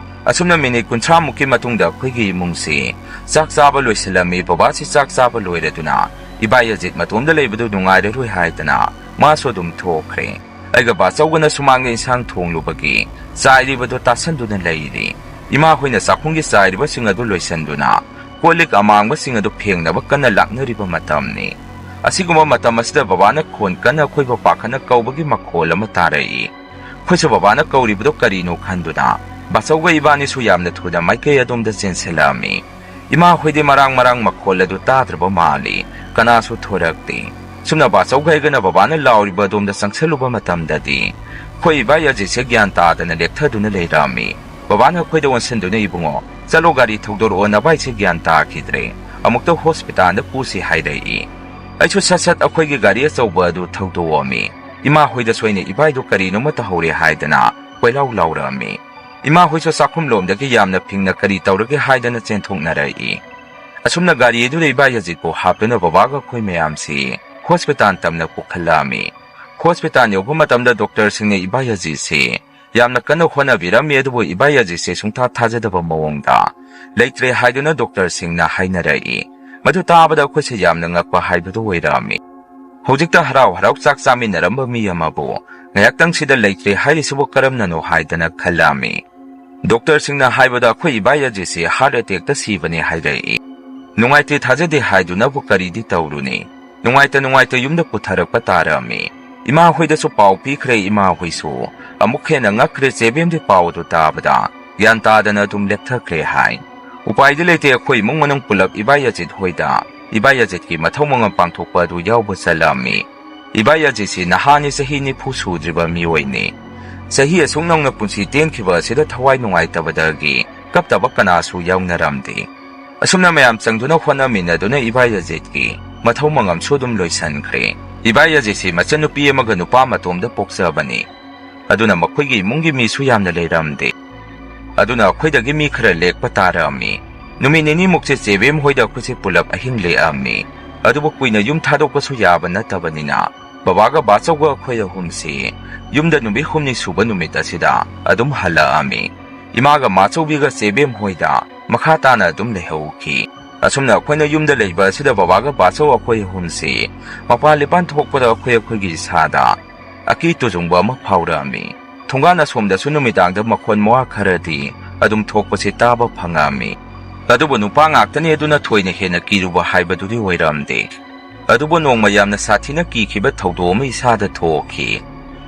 ꯑꯁꯨꯝꯅ ꯃꯤꯅꯤꯠ ꯀꯨꯟꯊ꯭ꯔꯥ ꯃꯨꯛꯀꯤ ꯃꯇꯨꯡꯗ ꯑꯩꯈꯣꯏꯒꯤ ꯏꯃꯨꯡꯁꯤ ꯆꯥꯛ ꯆꯥꯕ ꯂꯣꯏꯁꯤꯜꯂꯝꯃꯤ꯫ ꯕꯕꯥꯁꯤ ꯆꯥꯛ ꯆꯥꯕ ꯂꯣꯏꯔꯗꯨꯅ ꯏꯕꯥꯏ ꯑꯖꯤꯠ ꯃꯇꯣꯝꯗ ꯂꯩꯕꯗꯨ ꯅꯨꯡꯉꯥꯏꯔꯔꯣꯏ ꯍꯥꯏꯗꯅ ꯃꯥꯁꯨ ꯑꯗꯨꯝ ꯊꯣꯛꯈ꯭ꯔꯦ꯫ ꯑꯩꯒ ꯕꯥꯆꯧꯒꯅ ꯁꯨꯃꯥꯡꯗ ꯏꯟꯁꯥꯡ ꯊꯣꯡꯂꯨꯕꯒꯤ ꯆꯥꯏꯔꯤꯕꯗꯨ ꯇꯥꯁꯟꯗꯨꯅ ꯂꯩꯔꯤ꯫ ꯏꯃꯥ ꯍꯣꯏꯅ ꯆꯥꯛꯈꯨꯝꯒꯤ ꯆꯥꯏꯔꯤꯕꯁꯤꯡ ꯑꯗꯨ ꯂꯣꯏꯁꯟꯗꯨꯅ ꯀꯣꯜ ꯂꯤꯛ ꯑꯃꯥꯡꯕꯁꯤꯡ ꯑꯗꯨ ꯐꯦꯡꯅꯕ ꯀꯟꯅ ꯂꯥꯛꯅꯔꯤꯕ ꯃꯇꯝꯅꯤ꯫ ꯑꯁꯤꯒꯨꯝꯕ ꯃꯇꯝ ꯑꯁꯤꯗ ꯕꯕꯥꯅ ꯈꯣꯟ ꯀꯟꯅ ꯑꯩꯈꯣꯏꯕꯨ ꯄꯥꯈꯠꯅ ꯀꯧꯕꯒꯤ ꯃꯈꯣꯜ ꯑꯃ ꯇꯥꯔꯛꯏ꯫ ꯑꯩꯈꯣꯏꯁꯨ ꯕꯕꯥꯅ ꯀꯧꯔꯤꯕꯗꯣ ꯀꯔꯤꯅꯣ ꯈꯟꯗꯨꯅ ꯕꯥꯆꯧꯒ ꯏꯕꯥꯅꯤꯁꯨ ꯌꯥꯝꯅ ꯊꯨꯅ ꯃꯥꯏꯀꯩ ꯑꯗꯣꯝꯗ ꯆꯦꯟꯁꯤꯜꯂꯛꯑꯝꯃꯤ꯫ ꯏꯃꯥ ꯍꯣꯏꯗꯤ ꯃꯔꯥꯡ ꯃꯔꯥꯡ ꯃꯈꯣꯜ ꯑꯗꯨ ꯇꯥꯗ꯭ꯔꯕ ꯃꯥꯜꯂꯤ, ꯀꯅꯥꯁꯨ ꯊꯣꯔꯛꯇꯦ꯫ ꯁꯨꯝꯅ ꯕꯥꯆꯧꯒ ꯑꯩꯒꯅ ꯕꯕꯥꯅ ꯂꯥꯎꯔꯤꯕ ꯑꯗꯣꯝꯗ ꯆꯪꯁꯤꯜꯂꯨꯕ ꯃꯇꯝꯗꯗꯤ ꯑꯩꯈꯣꯏ ꯏꯕꯥꯏ ꯑꯖꯤꯠꯁꯦ ꯒ꯭ꯌꯥꯟ ꯇꯥꯗꯅ ꯂꯦꯛꯊꯗꯨꯅ ꯂꯩꯔꯝꯃꯤ꯫ ꯕꯕꯥꯅ ꯑꯩꯈꯣꯏꯗ ꯑꯣꯟꯁꯤꯟꯗꯨꯅ, "ꯏꯕꯨꯡꯉꯣ, ꯆꯠꯂꯣ, ꯒꯥꯔꯤ ꯊꯧꯗꯣꯔꯛꯑꯣ, ꯅꯚꯥꯏꯁꯦ ꯒ꯭ꯌꯥꯟ ꯇꯥꯈꯤꯗ꯭ꯔꯦ, ꯑꯃꯨꯛꯇ ꯍꯣꯁꯄꯤꯇꯥꯜꯗ ꯄꯨꯁꯤ" ꯍꯥꯏꯔꯛꯏ꯫ ꯑꯩꯁꯨ ꯁꯠ ꯁꯠ ꯑꯩꯈꯣꯏꯒꯤ ꯒꯥꯔꯤ ꯑꯆꯧꯕ ꯑꯗꯨ ꯊꯧꯗꯣꯛꯑꯝꯃꯤ꯫ ꯏꯃꯥ ꯍꯣꯏꯗꯁꯨ ꯑꯩꯅ ꯏꯕꯥꯏꯗꯨ ꯀꯔꯤꯅꯣꯃ ꯇꯧꯍꯧꯔꯦ ꯍꯥꯏꯗꯅ ꯀꯣꯏꯂꯥꯎ ꯂꯥꯎꯔꯛꯑꯝꯃꯤ꯫ ꯏꯃꯥ ꯍꯣꯏꯁꯨ ꯆꯥꯛꯈꯨꯝꯂꯣꯝꯗꯒꯤ ꯌꯥꯝꯅ ꯐꯤꯡꯅ ꯀꯔꯤ ꯇꯧꯔꯒꯦ ꯍꯥꯏꯗꯅ ꯆꯦꯟꯊꯣꯛꯅꯔꯛꯏ꯫ ꯑꯁꯨꯝꯅ ꯒꯥꯔꯤ ꯑꯗꯨꯗ ꯏꯕꯥꯏ ꯑꯖꯤꯠꯄꯨ ꯍꯥꯞꯇꯨꯅ ꯕꯕꯥꯒ ꯑꯩꯈꯣꯏ ꯃꯌꯥꯝꯁꯤ ꯍꯣꯁꯄꯤꯇꯥꯜ ꯇꯝꯅ ꯄꯨꯈꯠꯂꯛꯑꯝꯃꯤ꯫ ꯍꯣꯁꯄꯤꯇꯥꯜ ꯌꯧꯕ ꯃꯇꯝꯗ ꯗꯣꯛꯇꯔꯁꯤꯡꯅ ꯏꯕꯥꯏ ꯑꯖꯤꯠꯁꯤ ꯌꯥꯝꯅ ꯀꯟꯅ ꯍꯣꯠꯅꯕꯤꯔꯝꯃꯤ, ꯑꯗꯨꯕꯨ ꯏꯕꯥꯏ ꯑꯖꯤꯠꯁꯦ ꯁꯨꯡꯊꯥ ꯊꯥꯖꯗꯕ ꯃꯑꯣꯡꯗ ꯂꯩꯇ꯭ꯔꯦ ꯍꯥꯏꯗꯨꯅ ꯗꯣꯛꯇꯔꯁꯤꯡꯅ ꯍꯥꯏꯅꯔꯛꯏ꯫ ꯃꯗꯨ ꯇꯥꯕꯗ ꯑꯩꯈꯣꯏꯁꯦ ꯌꯥꯝꯅ ꯉꯛꯄ ꯍꯥꯏꯕꯗꯨ ꯑꯣꯏꯔꯛꯑꯝꯃꯤ꯫ ꯍꯧꯖꯤꯛꯇ ꯍꯔꯥꯎ ꯍꯔꯥꯎ ꯆꯥꯛ ꯆꯥꯃꯤꯟꯅꯔꯝꯕ ꯃꯤ ꯑꯃꯕꯨ ꯉꯥꯏꯍꯥꯛꯇꯪꯁꯤꯗ ꯂꯩꯇ꯭ꯔꯦ ꯍꯥꯏꯔꯤꯁꯤꯕꯨ ꯀꯔꯝꯅꯅꯣ ꯍꯥꯏꯗꯅ ꯈꯜꯂꯝꯃꯤ꯫ ꯗꯣꯛꯇꯔꯁꯤꯡꯅ ꯍꯥꯏꯕꯗ ꯑꯩꯈꯣꯏ ꯏꯕꯥꯏ ꯑꯖꯤꯠꯁꯤ heart attackꯇ ꯁꯤꯕꯅꯦ ꯍꯥꯏꯔꯛꯏ꯫ ꯅꯨꯡꯉꯥꯏꯇꯦ ꯊꯥꯖꯗꯦ ꯍꯥꯏꯗꯨꯅꯕꯨ ꯀꯔꯤꯗꯤ ꯇꯧꯔꯨꯅꯤ? ꯅꯨꯡꯉꯥꯏꯇ ꯅꯨꯡꯉꯥꯏꯇ ꯌꯨꯝꯗ ꯄꯨꯊꯔꯛꯄ ꯇꯥꯔꯝꯃꯤ꯫ ꯏꯃꯥ ꯍꯣꯏꯗꯁꯨ ꯄꯥꯎ ꯄꯤꯈ꯭ꯔꯦ, ꯏꯃꯥ ꯍꯣꯏꯁꯨ ꯑꯃꯨꯛ ꯍꯦꯟꯅ ꯉꯛꯈ꯭ꯔꯦ꯫ ꯆꯦꯕꯦꯝꯗꯤ ꯄꯥꯎ ꯑꯗꯨ ꯇꯥꯕꯗ ꯒ꯭ꯌꯥꯟ ꯇꯥꯗꯅ ꯑꯗꯨꯝ ꯂꯦꯞꯊꯈ꯭ꯔꯦ ꯍꯥꯏ꯫ ꯎꯄꯥꯏꯗꯤ ꯂꯩꯇꯦ, ꯑꯩꯈꯣꯏ ꯏꯃꯨꯡ ꯃꯅꯨꯡ ꯄꯨꯂꯞ ꯏꯕꯥꯏ ꯑꯖꯤꯠ ꯍꯣꯏꯗ ꯏꯕꯥꯏ ꯑꯖꯤꯠꯀꯤ ꯃꯊꯧ ꯃꯉꯝ ꯄꯥꯡꯊꯣꯛꯄ ꯑꯗꯨ ꯌꯥꯎꯕ ꯆꯠꯂꯝꯃꯤ꯫ ꯏꯕꯥꯏ ꯑꯖꯤꯠꯁꯤ ꯅꯍꯥꯅꯤ, ꯆꯍꯤ ꯅꯤꯐꯨ ꯁꯨꯗ꯭ꯔꯤꯕ ꯃꯤꯑꯣꯏꯅꯤ꯫ ꯆꯍꯤ ꯑꯁꯨꯛ ꯅꯧꯅ ꯄꯨꯟꯁꯤ ꯇꯦꯟꯈꯤꯕ ꯑꯁꯤꯗ ꯊꯋꯥꯏ ꯅꯨꯡꯉꯥꯏꯇꯕꯗꯒꯤ ꯀꯞꯇꯕ ꯀꯅꯥꯁꯨ ꯌꯥꯎꯅꯔꯝꯗꯦ꯫ ꯑꯁꯨꯝꯅ ꯃꯌꯥꯝ ꯆꯪꯗꯨꯅ ꯍꯣꯠꯅꯃꯤꯟꯅꯗꯨꯅ ꯏꯕꯥꯏ ꯑꯖꯤꯠꯀꯤ ꯃꯊꯧ ꯃꯉꯝꯁꯨ ꯑꯗꯨꯝ ꯂꯣꯏꯁꯤꯟꯈ꯭ꯔꯦ꯫ ꯏꯕꯥꯏ ꯑꯖꯤꯠꯁꯤ ꯃꯆꯟꯅꯨꯄꯤ ꯑꯃꯒ ꯅꯨꯄꯥ ꯃꯇꯣꯝꯗ ꯄꯣꯛꯆꯕꯅꯤ꯫ ꯑꯗꯨꯅ ꯃꯈꯣꯏꯒꯤ ꯏꯃꯨꯡꯒꯤ ꯃꯤꯁꯨ ꯌꯥꯝꯅ ꯂꯩꯔꯝꯗꯦ꯫ ꯑꯗꯨꯅ ꯑꯩꯈꯣꯏꯗꯒꯤ ꯃꯤ ꯈꯔ ꯂꯦꯛꯄ ꯇꯥꯔꯝꯃꯤ꯫ ꯅꯨꯃꯤꯠ ꯅꯤꯅꯤꯃꯨꯛꯁꯦ ꯆꯦꯕꯦꯝ ꯍꯣꯏꯗ ꯑꯩꯈꯣꯏꯁꯦ ꯄꯨꯂꯞ ꯑꯍꯤꯡ ꯂꯦꯛꯑꯝꯃꯤ꯫ ꯑꯗꯨꯕꯨ ꯀꯨꯏꯅ ꯌꯨꯝ ꯊꯥꯗꯣꯛꯄꯁꯨ ꯌꯥꯕ ꯅꯠꯇꯕꯅꯤꯅ ꯕꯕꯥꯒ ꯕꯥꯆꯧꯒ ꯑꯩꯈꯣꯏ ꯑꯍꯨꯝꯁꯤ ꯌꯨꯝꯗ ꯅꯨꯃꯤꯠ ꯍꯨꯝꯅꯤ ꯁꯨꯕ ꯅꯨꯃꯤꯠ ꯑꯁꯤꯗ ꯑꯗꯨꯝ ꯍꯜꯂꯛꯑꯝꯃꯤ꯫ ꯏꯃꯥꯒ ꯃꯥꯆꯧꯕꯤꯒ ꯆꯦꯕꯦꯝ ꯍꯣꯏꯗ ꯃꯈꯥ ꯇꯥꯅ ꯑꯗꯨꯝ ꯂꯩꯍꯧꯈꯤ꯫ ꯑꯁꯨꯝꯅ ꯑꯩꯈꯣꯏꯅ ꯌꯨꯝꯗ ꯂꯩꯕ ꯑꯁꯤꯗ ꯕꯕꯥꯒ ꯕꯥꯆꯧ ꯑꯩꯈꯣꯏ ꯑꯍꯨꯝꯁꯤ ꯃꯄꯥꯟ ꯂꯤꯄꯥꯟ ꯊꯣꯛꯄꯗ ꯑꯩꯈꯣꯏ ꯑꯩꯈꯣꯏꯒꯤ ꯏꯁꯥꯗ ꯑꯀꯤ ꯇꯨꯖꯨꯡꯕ ꯑꯃ ꯐꯥꯎꯔꯛꯑꯝꯃꯤ꯫ ꯊꯣꯡꯒꯥꯟ ꯑꯁꯣꯝꯗꯁꯨ ꯅꯨꯃꯤꯗꯥꯡꯗ ꯃꯈꯣꯟ ꯃꯋꯥ ꯈꯔꯗꯤ ꯑꯗꯨꯝ ꯊꯣꯛꯄꯁꯤ ꯇꯥꯕ ꯐꯪꯉꯛꯑꯝꯃꯤ꯫ ꯑꯗꯨꯕꯨ ꯅꯨꯄꯥ ꯉꯥꯛꯇꯅꯤ, ꯑꯗꯨꯅ ꯊꯣꯏꯅ ꯍꯦꯟꯅ ꯀꯤꯔꯨꯕ ꯍꯥꯏꯕꯗꯨꯗꯤ ꯑꯣꯏꯔꯝꯗꯦ꯫ ꯑꯗꯨꯕꯨ ꯅꯣꯡꯃ ꯌꯥꯝꯅ ꯁꯥꯊꯤꯅ ꯀꯤꯈꯤꯕ ꯊꯧꯗꯣꯛ ꯑꯃ ꯏꯁꯥꯗ ꯊꯣꯛꯈꯤ꯫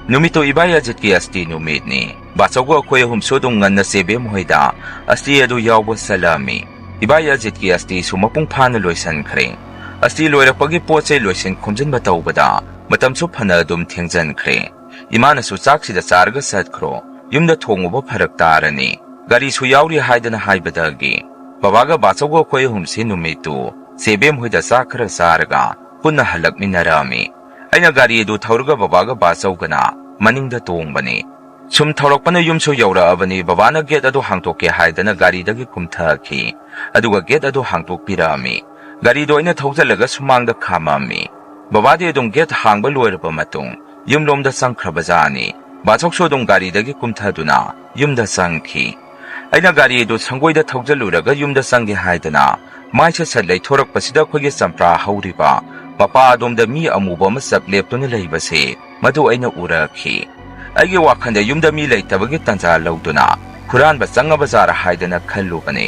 ꯅꯨꯃꯤꯠꯇꯨ ꯏꯕꯥꯏ ꯑꯖꯤꯠꯀꯤ ꯑꯁꯇꯤ ꯅꯨꯃꯤꯠꯅꯤ꯫ ꯕꯥꯆꯧꯒ ꯑꯩꯈꯣꯏ ꯑꯍꯨꯝꯁꯨ ꯑꯗꯨꯝ ꯉꯟꯅ ꯆꯦꯕꯦꯝ ꯍꯣꯏꯗ ꯑꯁꯇꯤ ꯑꯗꯨ ꯌꯥꯎꯕ ꯆꯠꯂꯝꯃꯤ꯫ ꯏꯕꯥꯏ ꯑꯖꯤꯠꯀꯤ ꯑꯁꯇꯤꯁꯨ ꯃꯄꯨꯡ ꯐꯥꯅ ꯂꯣꯏꯁꯤꯟꯈ꯭ꯔꯦ꯫ ꯑꯁꯇꯤ ꯂꯣꯏꯔꯛꯄꯒꯤ ꯄꯣꯠ ꯆꯩ ꯂꯣꯏꯁꯤꯟ ꯈꯣꯝꯖꯤꯟꯕ ꯇꯧꯕꯗ ꯃꯇꯝꯁꯨ ꯐꯅ ꯑꯗꯨꯝ ꯊꯦꯡꯖꯤꯟꯈ꯭ꯔꯦ꯫ ꯏꯃꯥꯅꯁꯨ ꯆꯥꯛꯁꯤꯗ ꯆꯥꯔꯒ ꯆꯠꯈ꯭ꯔꯣ, ꯌꯨꯝꯗ ꯊꯣꯡꯉꯨꯕ ꯐꯔꯛ ꯇꯥꯔꯅꯤ, ꯒꯥꯔꯤꯁꯨ ꯌꯥꯎꯔꯤ ꯍꯥꯏꯗꯅ ꯍꯥꯏꯕꯗꯒꯤ ꯕꯕꯥꯒ ꯕꯥꯆꯧꯒ ꯑꯩꯈꯣꯏ ꯑꯍꯨꯝꯁꯤ ꯅꯨꯃꯤꯠꯇꯨ ꯆꯦꯕꯦꯝ ꯍꯣꯏꯗ ꯆꯥꯛ ꯈꯔ ꯆꯥꯔꯒ ꯄꯨꯟꯅ ꯍꯜꯂꯛꯃꯤꯟꯅꯔꯛꯑꯝꯃꯤ꯫ ꯑꯩꯅ ꯒꯥꯔꯤ ꯑꯗꯨ ꯊꯧꯔꯒ ꯕꯕꯥꯒ ꯕꯥꯆꯧꯒꯅ ꯃꯅꯤꯡꯗ ꯇꯣꯡꯕꯅꯤ꯫ ꯁꯨꯝ ꯊꯧꯔꯛꯄꯅ ꯌꯨꯝꯁꯨ ꯌꯧꯔꯛꯑꯕꯅꯤ꯫ ꯕꯕꯥꯅ ꯒꯦꯠ ꯑꯗꯨ ꯍꯥꯡꯇꯣꯛꯀꯦ ꯍꯥꯏꯗꯅ ꯒꯥꯔꯤꯗꯒꯤ ꯀꯨꯝꯊꯈꯤ꯫ ꯑꯗꯨꯒ ꯒꯦꯠ ꯑꯗꯨ ꯍꯥꯡꯇꯣꯛꯄꯤꯔꯛꯑꯝꯃꯤ꯫ ꯒꯥꯔꯤꯗꯣ ꯑꯩꯅ ꯊꯧꯖꯤꯜꯂꯒ ꯁꯨꯃꯥꯡꯗ ꯈꯥꯝꯃꯝꯃꯤ꯫ ꯕꯕꯥꯗꯤ ꯑꯗꯨꯝ ꯒꯦꯠ ꯍꯥꯡꯕ ꯂꯣꯏꯔꯕ ꯃꯇꯨꯡ ꯌꯨꯝꯂꯣꯝꯗ ꯆꯪꯈ꯭ꯔꯕꯖꯥꯠꯅꯤ꯫ ꯕꯥꯆꯧꯁꯨ ꯑꯗꯨꯝ ꯒꯥꯔꯤꯗꯒꯤ ꯀꯨꯝꯊꯗꯨꯅ ꯌꯨꯝꯗ ꯆꯪꯈꯤ꯫ ꯑꯩꯅ ꯒꯥꯔꯤ ꯑꯗꯨ ꯁꯪꯒꯣꯏꯗ ꯊꯧꯖꯤꯜꯂꯨꯔꯒ ꯌꯨꯝꯗ ꯆꯪꯒꯦ ꯍꯥꯏꯗꯅ ꯃꯥꯏꯁꯦ ꯁꯠ ꯂꯩꯊꯣꯔꯛꯄꯁꯤꯗ ꯑꯩꯈꯣꯏꯒꯤ ꯆꯝꯄ꯭ꯔꯥ ꯍꯧꯔꯤꯕ ꯃꯄꯥ ꯑꯗꯣꯝꯗ ꯃꯤ ꯑꯃꯨꯕ ꯑꯃ ꯆꯞ ꯂꯦꯞꯇꯨꯅ ꯂꯩꯕꯁꯦ ꯃꯗꯨ ꯑꯩꯅ ꯎꯔꯛꯈꯤ꯫ ꯑꯩꯒꯤ ꯋꯥꯈꯜꯗ ꯌꯨꯝꯗ ꯃꯤ ꯂꯩꯇꯕꯒꯤ ꯇꯥꯟꯖꯥ ꯂꯧꯗꯨꯅ ꯍꯨꯔꯥꯟꯕ ꯆꯪꯉꯕ ꯖꯥꯔꯥ ꯍꯥꯏꯗꯅ ꯈꯜꯂꯨꯕꯅꯤ꯫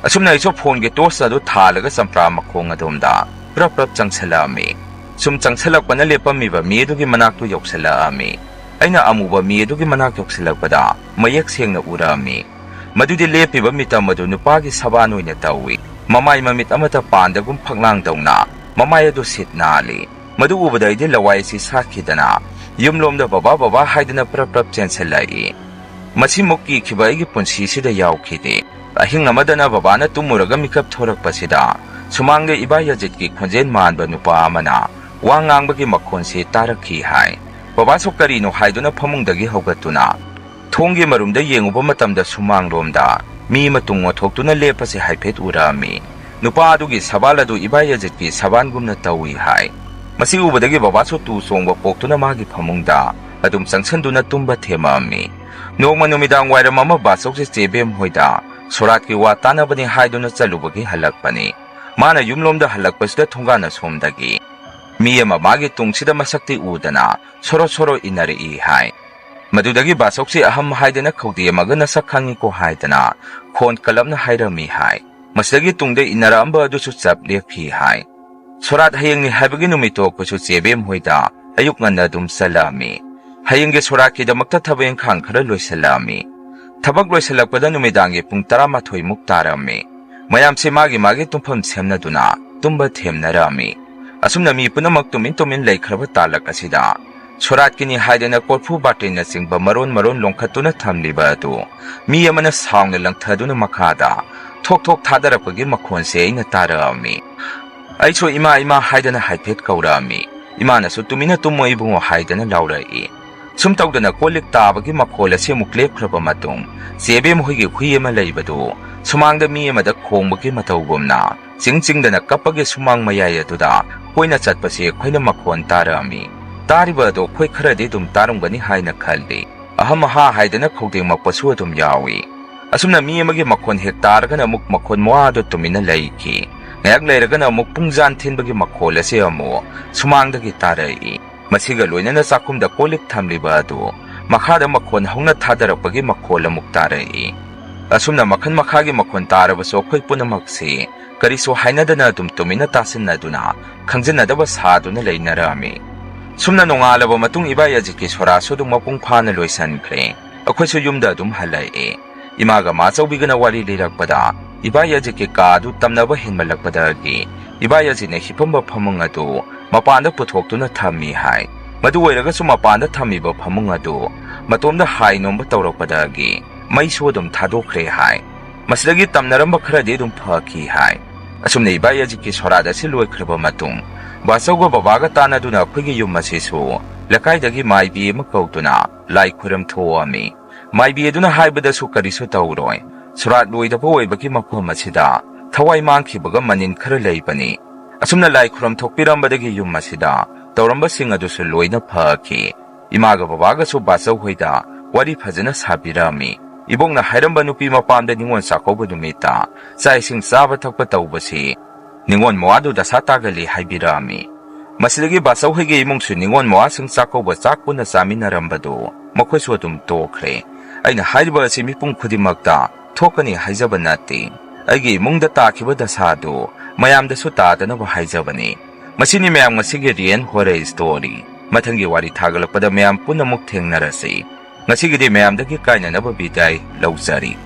ꯑꯁꯨꯝꯅ ꯑꯩꯁꯨ ꯐꯣꯟꯒꯤ ꯇꯣꯔꯆ ꯑꯗꯨ ꯊꯥꯜꯂꯒ ꯆꯝꯄ꯭ꯔꯥ ꯃꯈꯣꯡ ꯑꯗꯣꯝꯗ ꯄ꯭ꯔꯞ ꯄ꯭ꯔꯞ ꯆꯪꯁꯤꯜꯂꯛꯑꯝꯃꯤ꯫ ꯁꯨꯝ ꯆꯪꯁꯤꯜꯂꯛꯄꯅ ꯂꯦꯞꯄꯝꯃꯤꯕ ꯃꯤ ꯑꯗꯨꯒꯤ ꯃꯅꯥꯛꯇꯨ ꯌꯧꯁꯤꯜꯂꯛꯑꯝꯃꯤ꯫ ꯑꯩꯅ ꯑꯃꯨꯕ ꯃꯤ ꯑꯗꯨꯒꯤ ꯃꯅꯥꯛ ꯌꯧꯁꯤꯜꯂꯛꯄꯗ ꯃꯌꯦꯛ ꯁꯦꯡꯅ ꯎꯔꯛꯑꯝꯃꯤ꯫ ꯃꯗꯨꯗꯤ ꯂꯦꯞꯄꯤꯕ ꯃꯤꯇꯝ ꯑꯗꯨ ꯅꯨꯄꯥꯒꯤ ꯁꯕꯥꯟ ꯑꯣꯏꯅ ꯇꯧꯏ꯫ ꯃꯃꯥꯏ ꯃꯃꯤꯠ ꯑꯃꯠꯇ ꯄꯥꯟꯗꯒꯨꯝ ꯐꯛꯂꯥꯡꯗꯧꯅ ꯃꯃꯥꯏ ꯑꯗꯨ ꯁꯤꯠ ꯅꯥꯜꯂꯤ꯫ ꯃꯗꯨ ꯎꯕꯗ ꯑꯩꯗꯤ ꯂꯋꯥꯏ ꯑꯁꯤ ꯁꯥꯠꯈꯤꯗꯅ ꯌꯨꯝꯂꯣꯝꯗ "ꯕꯕꯥ, ꯕꯕꯥ" ꯍꯥꯏꯗꯅ ꯄ꯭ꯔꯞ ꯄ꯭ꯔꯞ ꯆꯦꯟꯁꯤꯜꯂꯛꯏ꯫ ꯃꯁꯤꯃꯨꯛ ꯀꯤꯈꯤꯕ ꯑꯩꯒꯤ ꯄꯨꯟꯁꯤꯁꯤꯗ ꯌꯥꯎꯈꯤꯗꯦ꯫ ꯑꯍꯤꯡ ꯑꯃꯗꯅ ꯕꯕꯥꯅ ꯇꯨꯝꯃꯨꯔꯒ ꯃꯤꯀꯞ ꯊꯣꯔꯛꯄꯁꯤꯗ ꯁꯨꯃꯥꯡꯗ ꯏꯕꯥ ꯌꯥꯖꯤꯠꯀꯤ ꯈꯣꯟꯖꯦꯜ ꯃꯥꯟꯕ ꯅꯨꯄꯥ ꯑꯃꯅ ꯋꯥ ꯉꯥꯡꯕꯒꯤ ꯃꯈꯣꯟꯁꯤ ꯇꯥꯔꯛꯈꯤ ꯍꯥꯏ꯫ ꯕꯕꯥꯁꯨ ꯀꯔꯤꯅꯣ ꯍꯥꯏꯗꯨꯅ ꯐꯃꯨꯡꯗꯒꯤ ꯍꯧꯒꯠꯇꯨꯅ ꯊꯣꯡꯒꯤ ꯃꯔꯨꯝꯗ ꯌꯦꯡꯉꯨꯕ ꯃꯇꯝꯗ ꯁꯨꯃꯥꯡꯂꯣꯝꯗ ꯃꯤ ꯑꯃ ꯇꯨꯡ ꯑꯣꯟꯊꯣꯛꯇꯨꯅ ꯂꯦꯞꯄꯁꯦ ꯍꯥꯏꯐꯦꯠ ꯎꯔꯛꯑꯝꯃꯤ꯫ ꯅꯨꯄꯥ ꯑꯗꯨꯒꯤ ꯁꯕꯥꯜ ꯑꯗꯨ ꯏꯕꯥ ꯌꯥꯖꯤꯠꯀꯤ ꯁꯕꯥꯜꯒꯨꯝꯅ ꯇꯧꯏ ꯍꯥꯏ꯫ ꯃꯁꯤ ꯎꯕꯗꯒꯤ ꯕꯕꯥꯁꯨ ꯇꯨ ꯆꯣꯡꯕ ꯄꯣꯛꯇꯨꯅ ꯃꯥꯒꯤ ꯐꯃꯨꯡꯗ ꯑꯗꯨꯝ ꯆꯪꯁꯤꯟꯗꯨꯅ ꯇꯨꯝꯕ ꯊꯦꯝꯃꯛꯑꯝꯃꯤ꯫ ꯅꯣꯡꯃ ꯅꯨꯃꯤꯗꯥꯡ ꯋꯥꯏꯔꯝ ꯑꯃ ꯕꯥꯆꯧꯁꯦ ꯆꯦ ꯕꯦꯝ ꯍꯣꯏꯗ ꯁꯣꯔꯥꯠꯀꯤ ꯋꯥ ꯇꯥꯟꯅꯕꯅꯤ ꯍꯥꯏꯗꯨꯅ ꯆꯠꯂꯨꯕꯒꯤ ꯍꯜꯂꯛꯄꯅꯤ꯫ ꯃꯥꯅ ꯌꯨꯝꯂꯣꯝꯗ ꯍꯜꯂꯛꯄꯁꯤꯗ ꯊꯣꯡꯒꯥꯟ ꯑꯁꯣꯝꯗꯒꯤ ꯃꯤ ꯑꯃ ꯃꯥꯒꯤ ꯇꯨꯡꯁꯤꯗ ꯃꯁꯛꯇꯤ ꯎꯗꯅ ꯁꯣꯔꯣ ꯁꯣꯔꯣ ꯏꯟꯅꯔꯛꯏ ꯍꯥꯏ꯫ ꯃꯗꯨꯗꯒꯤ ꯕꯥꯆꯧꯁꯤ ꯑꯍꯝ ꯍꯥꯏꯗꯅ ꯈꯧꯗꯦꯝꯃꯒ "ꯅꯁꯛ ꯈꯪꯉꯤꯀꯣ" ꯍꯥꯏꯗꯅ ꯈꯣꯟ ꯀꯜꯂꯞꯅ ꯍꯥꯏꯔꯝꯃꯤ ꯍꯥꯏ꯫ ꯃꯁꯤꯗꯒꯤ ꯇꯨꯡꯗ ꯏꯟꯅꯔꯛꯑꯝꯕ ꯑꯗꯨꯁꯨ ꯆꯞ ꯂꯦꯞꯈꯤ ꯍꯥꯏ꯫ ꯁꯣꯔꯥꯠ ꯍꯌꯦꯡꯅꯤ ꯍꯥꯏꯕꯒꯤ ꯅꯨꯃꯤꯠꯇꯣ ꯑꯩꯈꯣꯏꯁꯨ ꯆꯦ ꯕꯦꯝ ꯍꯣꯏꯗ ꯑꯌꯨꯛ ꯉꯟꯅ ꯑꯗꯨꯝ ꯆꯠꯂꯛꯑꯝꯃꯤ꯫ ꯍꯌꯦꯡꯒꯤ ꯁꯣꯔꯥꯠꯀꯤꯗꯃꯛꯇ ꯊꯕꯛ ꯏꯪꯈꯥꯡ ꯈꯔ ꯂꯣꯏꯁꯤꯜꯂꯛꯑꯝꯃꯤ꯫ ꯊꯕꯛ ꯂꯣꯏꯁꯤꯜꯂꯛꯄꯗ ꯅꯨꯃꯤꯗꯥꯡꯒꯤ ꯄꯨꯡ ꯇꯔꯥꯃꯥꯊꯣꯏ ꯃꯨꯛ ꯇꯥꯔꯝꯃꯤ꯫ ꯃꯌꯥꯝꯁꯦ ꯃꯥꯒꯤ ꯃꯥꯒꯤ ꯇꯨꯝꯐꯝ ꯁꯦꯝꯅꯗꯨꯅ ꯇꯨꯝꯕ ꯊꯦꯝꯅꯔꯛꯑꯝꯃꯤ꯫ ꯑꯁꯨꯝꯅ ꯃꯤ ꯄꯨꯝꯅꯃꯛ ꯇꯨꯃꯤꯟ ꯇꯨꯃꯤꯟ ꯂꯩꯈ꯭ꯔꯕ ꯇꯥꯂꯛ ꯑꯁꯤꯗ ꯁꯣꯔꯥꯠꯀꯤꯅꯤ ꯍꯥꯏꯗꯅ ꯀꯣꯔꯐꯨ ꯕꯥꯔꯇꯤꯟꯅꯆꯤꯡꯕ ꯃꯔꯣꯟ ꯃꯔꯣꯟ ꯂꯣꯡꯈꯠꯇꯨꯅ ꯊꯝꯂꯤꯕ ꯑꯗꯨ ꯃꯤ ꯑꯃꯅ ꯁꯥꯎꯅ ꯂꯪꯊꯗꯨꯅ ꯃꯈꯥꯗ ꯊꯣꯛ ꯊꯣꯛ ꯊꯥꯗꯔꯛꯄꯒꯤ ꯃꯈꯣꯟꯁꯦ ꯑꯩꯅ ꯇꯥꯔꯛꯑꯝꯃꯤ꯫ ꯑꯩꯁꯨ "ꯏꯃꯥ, ꯏꯃꯥ" ꯍꯥꯏꯗꯅ ꯍꯥꯏꯐꯦꯠ ꯀꯧꯔꯛꯑꯝꯃꯤ꯫ ꯏꯃꯥꯅꯁꯨ "ꯇꯨꯃꯤꯟꯅ ꯇꯨꯝꯃꯣ ꯏꯕꯨꯡꯉꯣ" ꯍꯥꯏꯗꯅ ꯂꯥꯎꯔꯛꯏ꯫ ꯁꯨꯝ ꯇꯧꯗꯅ ꯀꯣꯜ ꯂꯤꯛ ꯇꯥꯕꯒꯤ ꯃꯈꯣꯜ ꯑꯁꯤ ꯑꯃꯨꯛ ꯂꯦꯞꯈ꯭ꯔꯕ ꯃꯇꯨꯡ, ꯆꯦ ꯕꯦꯝ ꯍꯣꯏꯒꯤ ꯍꯨꯏ ꯑꯃ ꯂꯩꯕꯗꯨ ꯁꯨꯃꯥꯡꯗ ꯃꯤ ꯑꯃꯗ ꯈꯣꯡꯕꯒꯤ ꯃꯇꯧꯒꯨꯝꯅ ꯆꯤꯡ ꯆꯤꯡꯗꯅ ꯀꯞꯄꯒꯤ ꯁꯨꯃꯥꯡ ꯃꯌꯥꯏ ꯑꯗꯨꯗ ꯀꯣꯏꯅ ꯆꯠꯄꯁꯤ ꯑꯩꯈꯣꯏꯅ ꯃꯈꯣꯟ ꯇꯥꯔꯛꯑꯝꯃꯤ꯫ ꯇꯥꯔꯤꯕ ꯑꯗꯨ ꯑꯩꯈꯣꯏ ꯈꯔꯗꯤ ꯑꯗꯨꯝ ꯇꯥꯔꯝꯒꯅꯤ ꯍꯥꯏꯅ ꯈꯜꯂꯤ꯫ ꯑꯍꯝ ꯑꯍꯥ ꯍꯥꯏꯗꯅ ꯈꯧꯗꯦꯡꯃꯛꯄꯁꯨ ꯑꯗꯨꯝ ꯌꯥꯎꯏ꯫ ꯑꯁꯨꯝꯅ ꯃꯤ ꯑꯃꯒꯤ ꯃꯈꯣꯟ ꯍꯦꯛ ꯇꯥꯔꯒꯅ ꯑꯃꯨꯛ ꯃꯈꯣꯟ ꯃꯋꯥꯗꯨ ꯇꯨꯃꯤꯟꯅ ꯂꯩꯈꯤ꯫ ꯉꯥꯏꯍꯥꯛ ꯂꯩꯔꯒꯅ ꯑꯃꯨꯛ ꯄꯨꯡꯖꯥꯟ ꯊꯤꯟꯕꯒꯤ ꯃꯈꯣꯜ ꯑꯁꯤ ꯑꯃꯨꯛ ꯁꯨꯃꯥꯡꯗꯒꯤ ꯇꯥꯔꯛꯏ꯫ ꯃꯁꯤꯒ ꯂꯣꯏꯅꯅ ꯆꯥꯛꯈꯨꯝꯗ ꯀꯣꯜ ꯂꯤꯛ ꯊꯝꯂꯤꯕ ꯑꯗꯨ ꯃꯈꯥꯗ ꯃꯈꯣꯟ ꯍꯧꯅ ꯊꯥꯗꯔꯛꯄꯒꯤ ꯃꯈꯣꯜ ꯑꯃꯨꯛ ꯇꯥꯔꯛꯏ꯫ ꯑꯁꯨꯝꯅ ꯃꯈꯜ ꯃꯈꯥꯒꯤ ꯃꯈꯣꯟ ꯇꯥꯔꯕꯁꯨ ꯑꯩꯈꯣꯏ ꯄꯨꯝꯅꯃꯛꯁꯤ ꯀꯔꯤꯁꯨ ꯍꯥꯏꯅꯗꯅ ꯑꯗꯨꯝ ꯇꯨꯃꯤꯟꯅ ꯇꯥꯁꯤꯟꯅꯗꯨꯅ ꯈꯪꯖꯤꯟꯅꯗꯕ ꯁꯥꯗꯨꯅ ꯂꯩꯅꯔꯝꯃꯤ꯫ ꯁꯨꯝꯅ ꯅꯣꯡꯉꯥꯜꯂꯕ ꯃꯇꯨꯡ ꯏꯕꯥꯏ ꯑꯖꯤꯠꯀꯤ ꯁꯣꯔꯥꯁꯨ ꯑꯗꯨꯝ ꯃꯄꯨꯡ ꯐꯥꯅ ꯂꯣꯏꯁꯤꯟꯈ꯭ꯔꯦ꯫ ꯑꯩꯈꯣꯏꯁꯨ ꯌꯨꯝꯗ ꯑꯗꯨꯝ ꯍꯜꯂꯛꯑꯦ꯫ ꯏꯃꯥꯒ ꯃꯥꯆꯧꯕꯤꯒꯅ ꯋꯥꯔꯤ ꯂꯤꯔꯛꯄꯗ ꯏꯕꯥꯏ ꯑꯖꯤꯠꯀꯤ ꯀꯥ ꯑꯗꯨ ꯇꯝꯅꯕ ꯍꯦꯟꯃꯜꯂꯛꯄꯗꯒꯤ ꯏꯕꯥꯏ ꯑꯖꯤꯠꯅ ꯍꯤꯞꯄꯝꯕ ꯐꯃꯨꯡ ꯑꯗꯨ ꯃꯄꯥꯟꯗ ꯄꯨꯊꯣꯛꯇꯨꯅ ꯊꯝꯃꯤ ꯍꯥꯏ꯫ ꯃꯗꯨ ꯑꯣꯏꯔꯒꯁꯨ ꯃꯄꯥꯟꯗ ꯊꯝꯃꯤꯕ ꯐꯃꯨꯡ ꯑꯗꯨ ꯃꯇꯣꯝꯗ ꯍꯥꯏ ꯅꯣꯝꯕ ꯇꯧꯔꯛꯄꯗꯒꯤ ꯃꯩꯁꯨ ꯑꯗꯨꯝ ꯊꯥꯗꯣꯛꯈ꯭ꯔꯦ ꯍꯥꯏ꯫ ꯃꯁꯤꯗꯒꯤ ꯇꯝꯅꯔꯝꯕ ꯈꯔꯗꯤ ꯑꯗꯨꯝ ꯐꯈꯤ ꯍꯥꯏ꯫ ꯑꯁꯨꯝꯅ ꯏꯕꯥꯏ ꯑꯖꯤꯠꯀꯤ ꯁꯣꯔꯥꯠ ꯑꯁꯤ ꯂꯣꯏꯈ꯭ꯔꯕ ꯃꯇꯨꯡ ꯕꯥꯆꯧꯒ ꯕꯕꯥꯒ ꯇꯥꯟꯅꯗꯨꯅ ꯑꯩꯈꯣꯏꯒꯤ ꯌꯨꯝ ꯑꯁꯤꯁꯨ ꯂꯩꯀꯥꯏꯗꯒꯤ ꯃꯥꯏꯕꯤ ꯑꯃ ꯀꯧꯗꯨꯅ ꯂꯥꯏ ꯈꯨꯔꯝ ꯊꯣꯛꯑꯝꯃꯤ꯫ ꯃꯥꯏꯕꯤ ꯑꯗꯨꯅ ꯍꯥꯏꯕꯗꯁꯨ ꯀꯔꯤꯁꯨ ꯇꯧꯔꯣꯏ꯫ ꯁꯣꯔꯥꯠ ꯂꯣꯏꯗꯕ ꯑꯣꯏꯕꯒꯤ ꯃꯐꯝ ꯑꯁꯤꯗ ꯊꯋꯥꯏ ꯃꯥꯡꯈꯤꯕꯒ ꯃꯅꯤꯟ ꯈꯔ ꯂꯩꯕꯅꯤ꯫ ꯑꯁꯨꯝꯅ ꯂꯥꯏ ꯈꯨꯔꯝ ꯊꯣꯛꯄꯤꯔꯝꯕꯗꯒꯤ ꯌꯨꯝ ꯑꯁꯤꯗ ꯇꯧꯔꯝꯕꯁꯤꯡ ꯑꯗꯨꯁꯨ ꯂꯣꯏꯅ ꯐꯈꯤ꯫ ꯏꯃꯥꯒ ꯕꯕꯥꯒꯁꯨ ꯕꯥꯆꯧ ꯍꯣꯏꯗ ꯋꯥꯔꯤ ꯐꯖꯅ ꯁꯥꯕꯤꯔꯝꯃꯤ꯫ ꯏꯕꯣꯛꯅ ꯍꯥꯏꯔꯝꯕ ꯅꯨꯄꯤ ꯃꯄꯥꯝꯗ ꯅꯤꯉꯣꯜ ꯆꯥꯛꯀꯧꯕ ꯅꯨꯃꯤꯠꯇ ꯆꯥꯛ ꯏꯁꯤꯡ ꯆꯥꯕ ꯊꯛꯄ ꯇꯧꯕꯁꯤ ꯅꯤꯉꯣꯜ ꯃꯋꯥꯗꯨ ꯗꯁꯥ ꯇꯥꯒꯜꯂꯤ ꯍꯥꯏꯕꯤꯔꯛꯑꯝꯃꯤ꯫ ꯃꯁꯤꯗꯒꯤ ꯕꯥꯆꯧ ꯍꯣꯏꯒꯤ ꯏꯃꯨꯡꯁꯨ ꯅꯤꯉꯣꯜ ꯃꯋꯥꯁꯤꯡ ꯆꯥꯛꯀꯧꯕ ꯆꯥꯛ ꯄꯨꯟꯅ ꯆꯥꯃꯤꯟꯅꯔꯝꯕꯗꯨ ꯃꯈꯣꯏꯁꯨ ꯑꯗꯨꯝ ꯇꯣꯛꯈ꯭ꯔꯦ꯫ ꯑꯩꯅ ꯍꯥꯏꯔꯤꯕ ꯑꯁꯤ ꯃꯤꯄꯨꯝ ꯈꯨꯗꯤꯡꯃꯛꯇ ꯊꯣꯛꯀꯅꯤ ꯍꯥꯏꯖꯕ ꯅꯠꯇꯦ꯫ ꯑꯩꯒꯤ ꯏꯃꯨꯡꯗ ꯇꯥꯈꯤꯕ ꯗꯁꯥꯗꯨ ꯃꯌꯥꯝꯗꯁꯨ ꯇꯥꯗꯅꯕ ꯍꯥꯏꯖꯕꯅꯤ꯫ ꯃꯁꯤꯅꯤ ꯃꯌꯥꯝ ꯉꯁꯤꯒꯤ ꯔꯤꯌꯦꯜ ꯍꯣꯔꯔ ꯁ꯭ꯇꯣꯔꯤ꯫ ꯃꯊꯪꯒꯤ ꯋꯥꯔꯤ ꯊꯥꯒꯠꯂꯛꯄꯗ ꯃꯌꯥꯝ ꯄꯨꯟꯅ ꯑꯃꯨꯛ ꯊꯦꯡꯅꯔꯁꯤ꯫ ꯉꯁꯤꯒꯤꯗꯤ ꯃꯌꯥꯝꯗꯒꯤ ꯀꯥꯏꯅꯅꯕ ꯕꯤꯗꯥꯏ ꯂꯧꯖꯔꯤ꯫